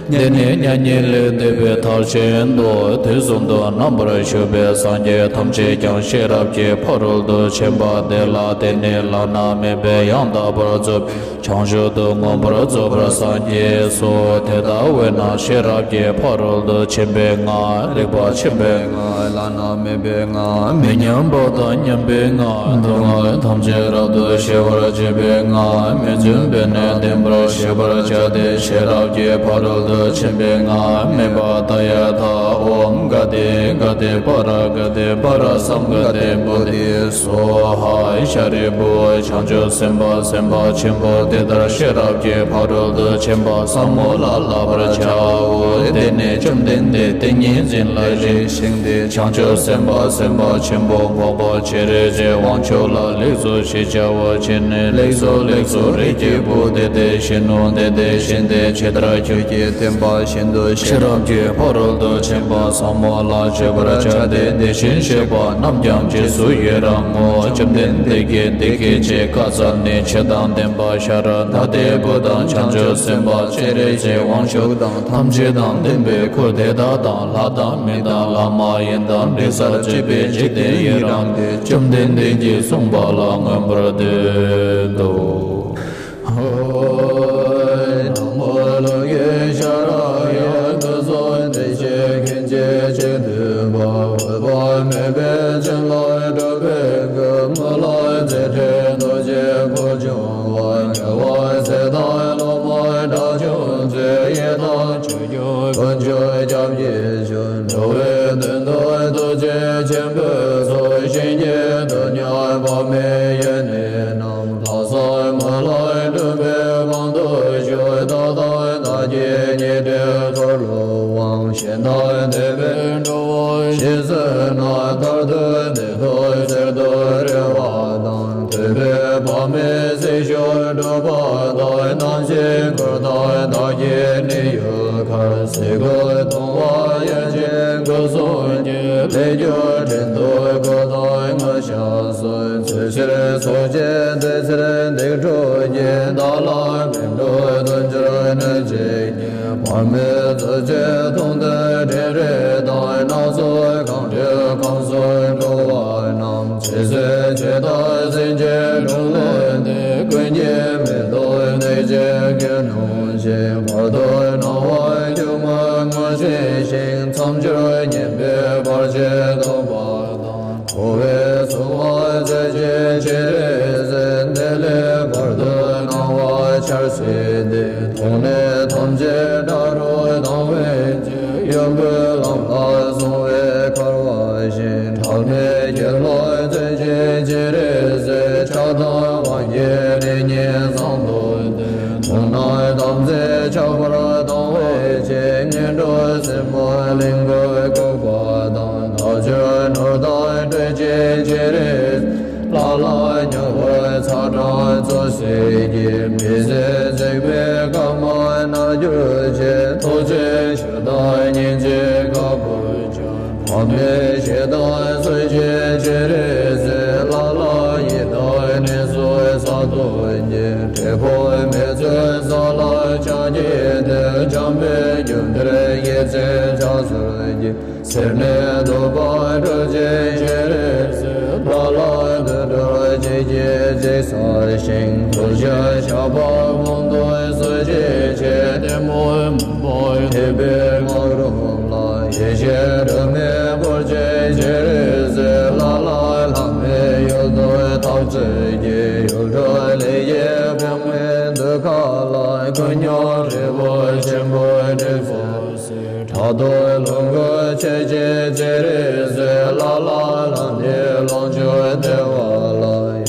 འདི་ནི་མྱ་ངན་ལས་འདས་པའི་མཐར་ཕྱིན་ཏོ། དུས་གསུམ་དུ་རྣམ་པར་བཞུགས་པའི་སངས་རྒྱས་ཐམས་ཅད་ཀྱང་ཤེས་རབ་ཀྱི་ཕ་རོལ་ཏུ་ཕྱིན་པ་དེ་ལ་བརྟེན་ནས་བླ་ན་མེད་པའི་ཡང་དག་པར་རྫོགས་པའི་བྱང་ཆུབ་ཏུ་མངོན་པར་རྫོགས་པར་སངས་རྒྱས་སོ། དེ་ལྟ་བས་ན་ཤེས་རབ་ཀྱི་ཕ་རོལ་ཏུ་ཕྱིན་པའི་སྔགས་རིག་པ་ཆེན་པོའི་སྔགས་བླ་ན་མེད་པའི་སྔགས་མི་མཉམ་པ་དང་མཉམ་པའི་སྔགས་སྡུག་བསྔལ་ཐམས་ཅད་རབ་ཏུ་ཞི་བར་བྱེད་པའི་སྔགས་མི་བརྫུན་པས་ནི་བདེན་པར་ཤེས་པར་བྱ་སྟེ། ཤེས་རབ་ཀྱི་ཕ་རོལ་ཏུ་ཕྱིན་པའི་སྔགས་སྨྲས་པ། ཏདྱ་ཐཱ། ཨོཾ་ག་ཏེ་ག་ཏེ་པཱ་ར་ག་ཏེ་པཱ་ར་སཾ་ག་ཏེ་བོ་དྷི་སྭཱ་ཧཱ། ཤཱ་རིའི་བུ། བྱང་ཆུབ་སེམས་དཔའ་སེམས་དཔའ་ཆེན་པོ་དེ་ལྟར་ཤེས་རབ་ཀྱི་ཕ་རོལ་ཏུ་ཕྱིན་པ་ཟབ་མོ་ལ་བསླབ་པར་བྱའོ། དེ་ནས་བཅོམ་ལྡན་འདས་ཏིང་ངེ་འཛིན་ལ་རེག་བཞིན་ཏེ། བྱང་ཆུབ་སེམས་དཔའ་སེམས་དཔའ་ཆེན་པོ་འཕགས་པ་སྤྱན་རས་གཟིགས་དབང་ཕྱུག་ལ་ལེགས་སོ་ཞེས་བྱ་བ་བྱིན་ནས། ལེགས་སོ་ལེགས་སོ། རིགས་ཀྱི་བུ་དེ་དེ་བཞིན་ནོ། དེ་དེ་བཞིན་ཏེ། ཇི་ལྟར་ཁྱོད་ཀྱིས་བསྟན་པ་བཞིན་དུ་ཤེས་རབ་ཀྱི་ཕ་རོལ་ཏུ་ཕྱིན་པ་ཟབ་མོ་ལ་སྤྱོད་པར་བྱ་སྟེ། དེ་བཞིན་གཤེགས་པ་རྣམས་ཀྱང་རྗེས་སུ་ཡི་རང་ངོ་། བཅོམ་ལྡན་འདས་ཀྱིས་འདི་སྐད་ཅེས་བཀའ་སྩལ་ནས། ཆོས་དང་ལྡན་པ་ཤཱ་ར་དྭ་ཏིའི་བུ་དང་། བྱང་ཆུབ་སེམས་དཔའ་སྤྱན་རས་གཟིགས་དབང་ཕྱུག་དང་། ཐམས་ཅད་དང་ལྡན་པའི་སྐུ་དེ་དག་དང་། ལྷ་དང་མི་དང་ལྷ་མ་ཡིན་དང་། དྲི་ཟར་བཅས་པའི་འཇིག་རྟེན་ཡི་རངས་ཏེ། བཅོམ་ལྡན་འདས་ཀྱིས་གསུངས་པ་ལ་མངོན་པར་བསྟོད་དོ། ཧོ། ན་མོ་ལོ་ཀེ་ཤྭ་ར་ཡ། སྐུ་གསུང་ཐུགས་རྗེ་མཁན་ཆེན་ཆེས་མཐུན་པ། འོད་དཔག་མེད་པའི་བྱིན་རླབས་སྒྲུབ་པའི་སྐུ། མི་ལ་རྗེ་ཁྲི་རྡོ་རྗེ་ཕུར་ཕྱུང་བ། རྒྱལ་བ་སྲས་དང་སློབ་མ་དགྲ་བཅོམ་མཛད། ཡི་དམ་ཆོས་སྐྱོང་དཀོན་མཆོག་སྐྱབས་ཀྱིས་བྱོན། འགྲོ་བའི་དོན་དུ་ཐུགས་རྗེ་ཆེན་པོས་གཙོས། གཤིན་རྗེ་གདོད་ཉག་དཔག་མེད་ཡེ་ནས་རྣམས། ལྷག་བསམ་མ་ལུས་སྒྲུབ་པའི་དབང་དུ་གྱུར། ད་ལྟ་བདག་གིས་སྙིང་ཐག་པ་ལས་དབང་། གཞན་དག་འདས་པའི་འགྲོ་བ་ཞི་བསོད་ནམས། མཐར་ཐུག་བདེ་སྟོབས་གསེར་དུ་རེག་པ་དང་། ཐོས་པས་དཔག་མེད་སྲིད་ཞིར་འགྲོ་བ་དང་། རྣམ་ཤེས་འཁོར་དང་བདག་གི་གནས་ཡུལ་གར། སྲིད་ཀུན་སྟོང་པ་ཡེ་ཤེས་སྐུ་གསུང་ཐུགས། ལས་རྒྱུ་འབྲས་དོན་ཀུན་དང་མངོན་ཤེས་སུ། ཚུལ་ཕྱིར་ཚོགས་ཀྱི་བདུད་རྩིར་སྡིག་སྒྲིབ་ཀྱིས། བདག་ལ་ཕན་གྲུབ་དོན་སྤྱོད་ནུས་བྱེད་ཉིད། བར་མའི་མཛོད་ཅིག་མཐོང་དུས་དྲན་རེ་དང་། སྣ་ཚོགས་གངས་རིའི་ཁམས་སུ་འགྲོ་བ་རྣམས། ཚེ་བསོད་ཆོས་དང་སེམས་ཅན་སྒྲོལ་ལུགས་འདི། ཀུན་གྱི་མེ་ཏོག་ལྡན་ཞིང་ཁྱོད་ནོར་བཞིན། བར་དོར་སྣང་བ་སྐྱོ་ངལ་ངོ་ཤེས་ཤིང་། མཚམས་སྦྱོར་ངན་པའི་བར་ཆད་ཐོབ་པ་དང་། འཁོར་བའི་མཚོ་ཁ་འཛད་ཅིང་སྤྱན་རས་གཟིགས། དེ་ལས་བར་དོར་སྣང་བ་འཆར་སྲིད་དེ། མཐོང་ནས་ཐམས་ཅད་དགྲ་རུ་སྣང་བའི་ཕྱིར། གཡོ་འགུལ་ལམ་ལ་སོང་བས་འཁོར་བ་བཞིན། ཁྲག་མེད་གྱེན་ལོག་འཛིན་ཅིང་སྤྱན་རས་གཟིགས། ཆགས་སྡང་དབང་གིས་ནད་གཉིས་བཟང་དུ་སྟེ། མཐོང་ནས་དམ་ཚིག་ཆགས་པར་ལྡང་བའི་ཕྱིར། ངན་འགྲོ་སྲིན་མོའི་གླིང་དུ་བཀོད་པ་དང་། ལྷག་སྦྱོར་ནོར་དང་སྤྲོད་ཅིང་སྤྱན་རས། ལ་ལ་མྱུར་བར་ཚ་གྲང་བཙོག་གཟེར་གྱིས། མི་བཟད་འཇིགས་པའི་སྐར་མ་མནར་གྱུར་ཅིག། ཐུགས་རྗེ་ཆེ་དང་སྙིང་རྗེ་དཀར་པོ་ཆེ། དམ་པའི་ཞལ་དང་གསོལ་ཞིང་སྤྱན་རས་གཟིགས། ལ་ལ་ཡི་དྭགས་ནད་སོགས་བསད་གཏོར་གྱིས། འབྲས་བུ་མེད་ཚུལ་ས་ལ་ཕྱག་བགྱིས་ཏེ། འཇམ་དཔལ་རྒྱུ་འབྲས་ཡེ་ཚེ་ཕྱག་འཚལ་གྱིས། སེར་སྣའི་གདུག་པ་སྒྲོལ་ཅིང་སྤྱན་རས་གཟིགས། ལ་ལ་དུད་འགྲོ་འཇིགས་ཀྱིས་འཇིགས་སེལ་ཞིང་། གདུལ་བྱའི་ཞགས་པ་ཀུན་ཏུ་གསོད་བྱེད་ཕྱིར། གཏི་མུག་ ཆོས་ཀྱི་སྤྱན་རས་གཟིགས། ལ་ལ་ལ་ནི་ལོངས་སྤྱོད་བདེ་བ་ལ།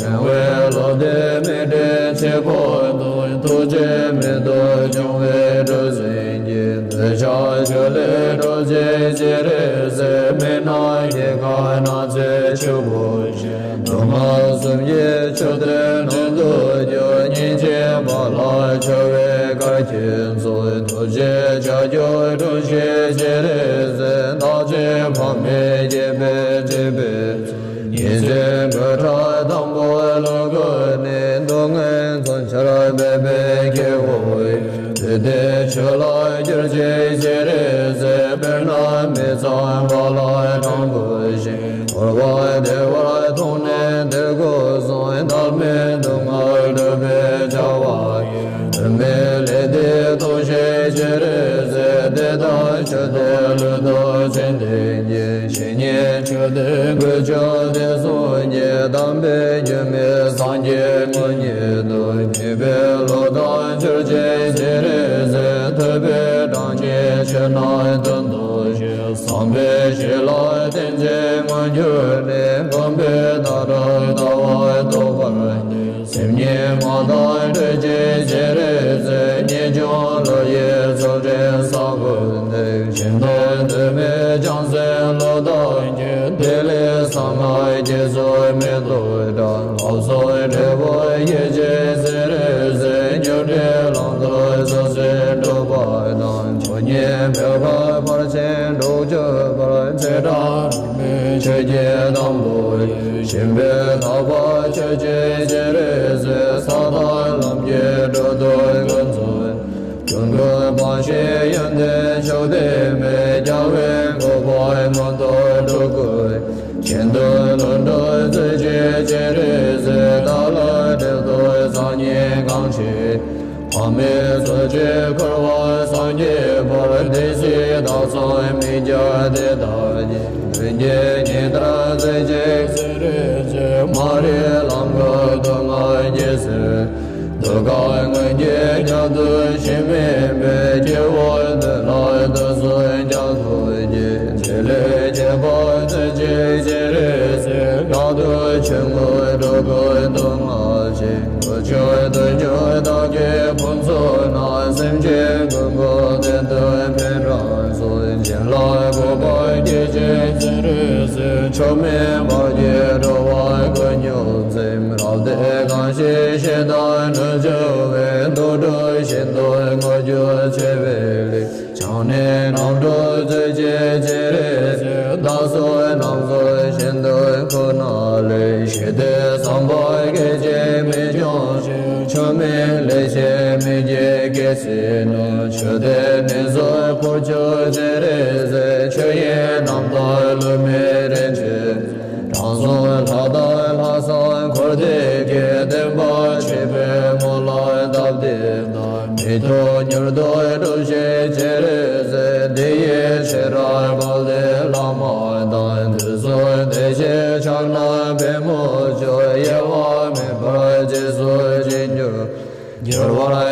ཡང་བའི་བློ་ལྡན་མི་འབྲལ་ཆོས་འཁོར་དང་། ཐུགས་རྗེ་མེ་ཏོག་འབྱུང་བའི་གྲུ་གཟིངས་ཀྱིས། འདོད་ཆགས་ཆུ་ལས་སྒྲོལ་བྱེད་སྤྱན་རས་གཟིགས། མི་སྣང་སྐྱེ་རྒ་ན་འཆིའི་ཆུ་བོ་ཆེ། སྡུག་བསྔལ་གསུམ་གྱི་ཆུ་གཏེར་འདྲེན་དུ་གྱུར། སྙིང་རྗེའི་འབར་བ་ལ་འཆར་བའི་གར་མཁན་ཚོགས། ཐུགས་རྗེའི་ལྕགས་ཀྱུས་དྲངས་ཤིག་སྤྱན་རས་གཟིགས། བདག་ཅག་ཕ་མས་བསྐྱེད་པའི་སྤྲུལ་པའི་ཚོགས། ཉེས་ཅན་དགྲ་དམ་པ་ལུ་གུ་ནི། སྡུག་བསྔལ་མཚོན་ཆར་འབེབས་པའི་སྐྱེ་བོ་ཡི། དུས་མཐའི་ཆོས་ལ་སྒྱུར་བྱེད་སྤྱན་རས་གཟིགས། དཔེར་ན་མི་ཚངས་པ་ལ་སྤྲང་པོ་བཞིན། འཁོར་བ་བདེ་བར་མཐོང་ནས་འདོད་དགུ་གསུམ། བདག་མེད་སྡུག་བསྔལ་སྒྲོལ་བའི་བྱ་བ་ཡི། དུ་མའི་ལས་འདི་ཐོབ་ཤིག་སྤྱན་རས་གཟིགས། དེ་དག་ཆོས་དེ་ལུས་དང་ཚེ་འདི་ཉིད། ཇི་སྙེད་ཆོས་ལྡན་ཀུན་ཀྱང་དེ་གསུང་གི། དམ་པའི་རྒྱུད་སྨིན་སངས་རྒྱས་དངོས་ཉིད་དུ། ཉེས་པའི་བློ་དག་བསྒྱུར་བྱེད་སྤྱན་རས་གཟིགས། ཐུབ་པའི་དྲང་ཁྱེར་ཆོས་རྣམས་དོན་དུ་གཞི། བསམ་པའི་གཞི་ལ་བརྟེན་ཅིང་མངོན་གྱུར་ནས། སྒོམ་པའི་ལྟ་རབ་ལྟ་བ་རྟོགས་པར་འདོད། སེམས་ཉིད་མ་དག་སྤྲོས་བཅས་སྤྱན་རས་གཟིགས། ངེས་འབྱུང་བློ་ཡི་ཚུལ་ཁྲིམས་ས་བོན་ཏེ། ཤིན་ཏུ་དུ་མའི་བྱང་སེམས་བློ་དང་ལྡན། དེ་ལས་གསང་སྔགས་རྒྱ་མཚོའི་མེ་ཏོག་བཀྲ། ལྷ་ཚོགས་སྤྲེལ་པོ་ཡིད་ཀྱི་སྤྱན་རས་གཟིགས། སྙིང་ཁྲག་རླུང་དུ་སོ་སོར་འགྲོ་བ་དང་། ཆོས་ཉིད་འཕེལ་བ་ཕར་ཕྱིན་དྲུག་ཅུ་པ། ཚེ་བཀྲ་མི་ཆོས་ཀྱི་དང་པོ་ཡི། ཞིང་པའི་ཐག་པ་ཆོས་ཀྱི་སྤྱན་རས་གཟིགས། ས་དང་ལམ་གྱི་སྒྲོ་འདོགས་ཀུན་རྫོགས། སྐྱོང་ཀུན་སྤངས་ཤིང་ཡོན་ཏན་མཆོག་ལྡན་མའི། རྒྱལ་བའི་གོ་འཕང་མངོན་དུ་སྒྲུབ་དགོས། ཁྱེད་དོན་ལུས་འགྲོ་རྫོགས་བྱེད་སྤྱན་རས་གཟིགས། བདག་ལ་འབྲལ་དུ་སང་ཉིན་གང་ཤེས། ཕ་མའི་ཚུལ་གྱིས་འཁོར་བ་སངས་རྒྱས་པར། བདེ་གཤེགས་བདག་བསམ་མི་ཁྱབ་དེ་དག་གི། མདུན་གྱི་ཉི་ལྟར་མཛེས་བྱེད་སྤྱན་རས་གཟིགས། མ་རིག་ལམ་གྱི་སྡུག་བསྔལ་ཀྱིས་བསལ། གདུལ་དཀའ་མངོན་གྱི་རྒྱལ་དུ་གཞན་མིན་པའི། སྐྱེ་བོ་འདི་ལ་བདུད་རྩིའི་རྒྱ་མཚོ་རྒྱས། ཚེ་ལས་ཁྱད་པར་རྫོགས་བྱེད་སྤྱན་རས་གཟིགས། རང་དོན་ཆོས་མངོན་སྒྲུབ་དགོས་སྡུག་བསྔལ་ཆེ། ཀུན་མཆོག་ཏུ་གྱུར་བདག་གི་ཕུན་ཚོགས་རྣམས། སེམས་ཅན་ཀུན་གྱི་དོན་དུ་ཕན་རབ་གསོས། བྱིན་རླབས་གོ་འཕང་སྐྱེད་བྱེད་སྤྱན་རས་གཟིགས། མཆོག་དམན་བར་གྱི་འགྲོ་བ་ཀུན་སྙོམས་འཛིན། རབ་བརྟན་གང་ཞིག་ཞེ་སྡང་གནོད་སྦྱོར་བའི། དུག་སྦྲུལ་ཤིན་ཏུ་མགོ་རྒྱུ་འཆི་བའི་གླེགས། ཕྱག་ནི་ནམ་གྲོལ་རྫོགས་བྱེད་སྤྱན་རས་གཟིགས། བདག་སོགས་རྣམས་སུ་ཤིན་ཏུ་ཁོ་ན་ལས། ཞི་བདེའི་བསམ་པ་སྐད་ཅིག་མི་འབྱུང་ཞིང་། མཆོག་དམན་ལེགས་བཤད་མི་བརྗེད་སྐད་ཅིག་ནང་། ཆོས་སྡེ་གནས་སུ་འཕོ་བཅུག་སྤྱན་རས་གཟིགས། ཆོས་དབྱིངས་རྣམ་དག་ལུས་མེད་རིན་ཆེན། དྲང་སྲོང་ལྷ་དང་ལྷག་བསམ་འཁོར་འདས་ཀྱི། བདེན་པ་ཆོས་པའི་ངོ་ལ་སྟབས་བདེ་ལྟར། མི་མཐུན་མྱུར་དུ་སྒྲུབ་བྱེད་སྤྱན་རས་གཟིགས། འདི་ཡི་ཕྱིར་རབ་དཔལ་ལྡན་བླ་མ་དང་། དུས་གསུམ་བདེ་གཤེགས་ཕྱག་ན་པདྨོ་མཆོག། གཡེལ་བ་མེད་པར་རྗེས་སུ་བྱིན་གྱིས་བསྐྱུར། བསྒྱུར་བར་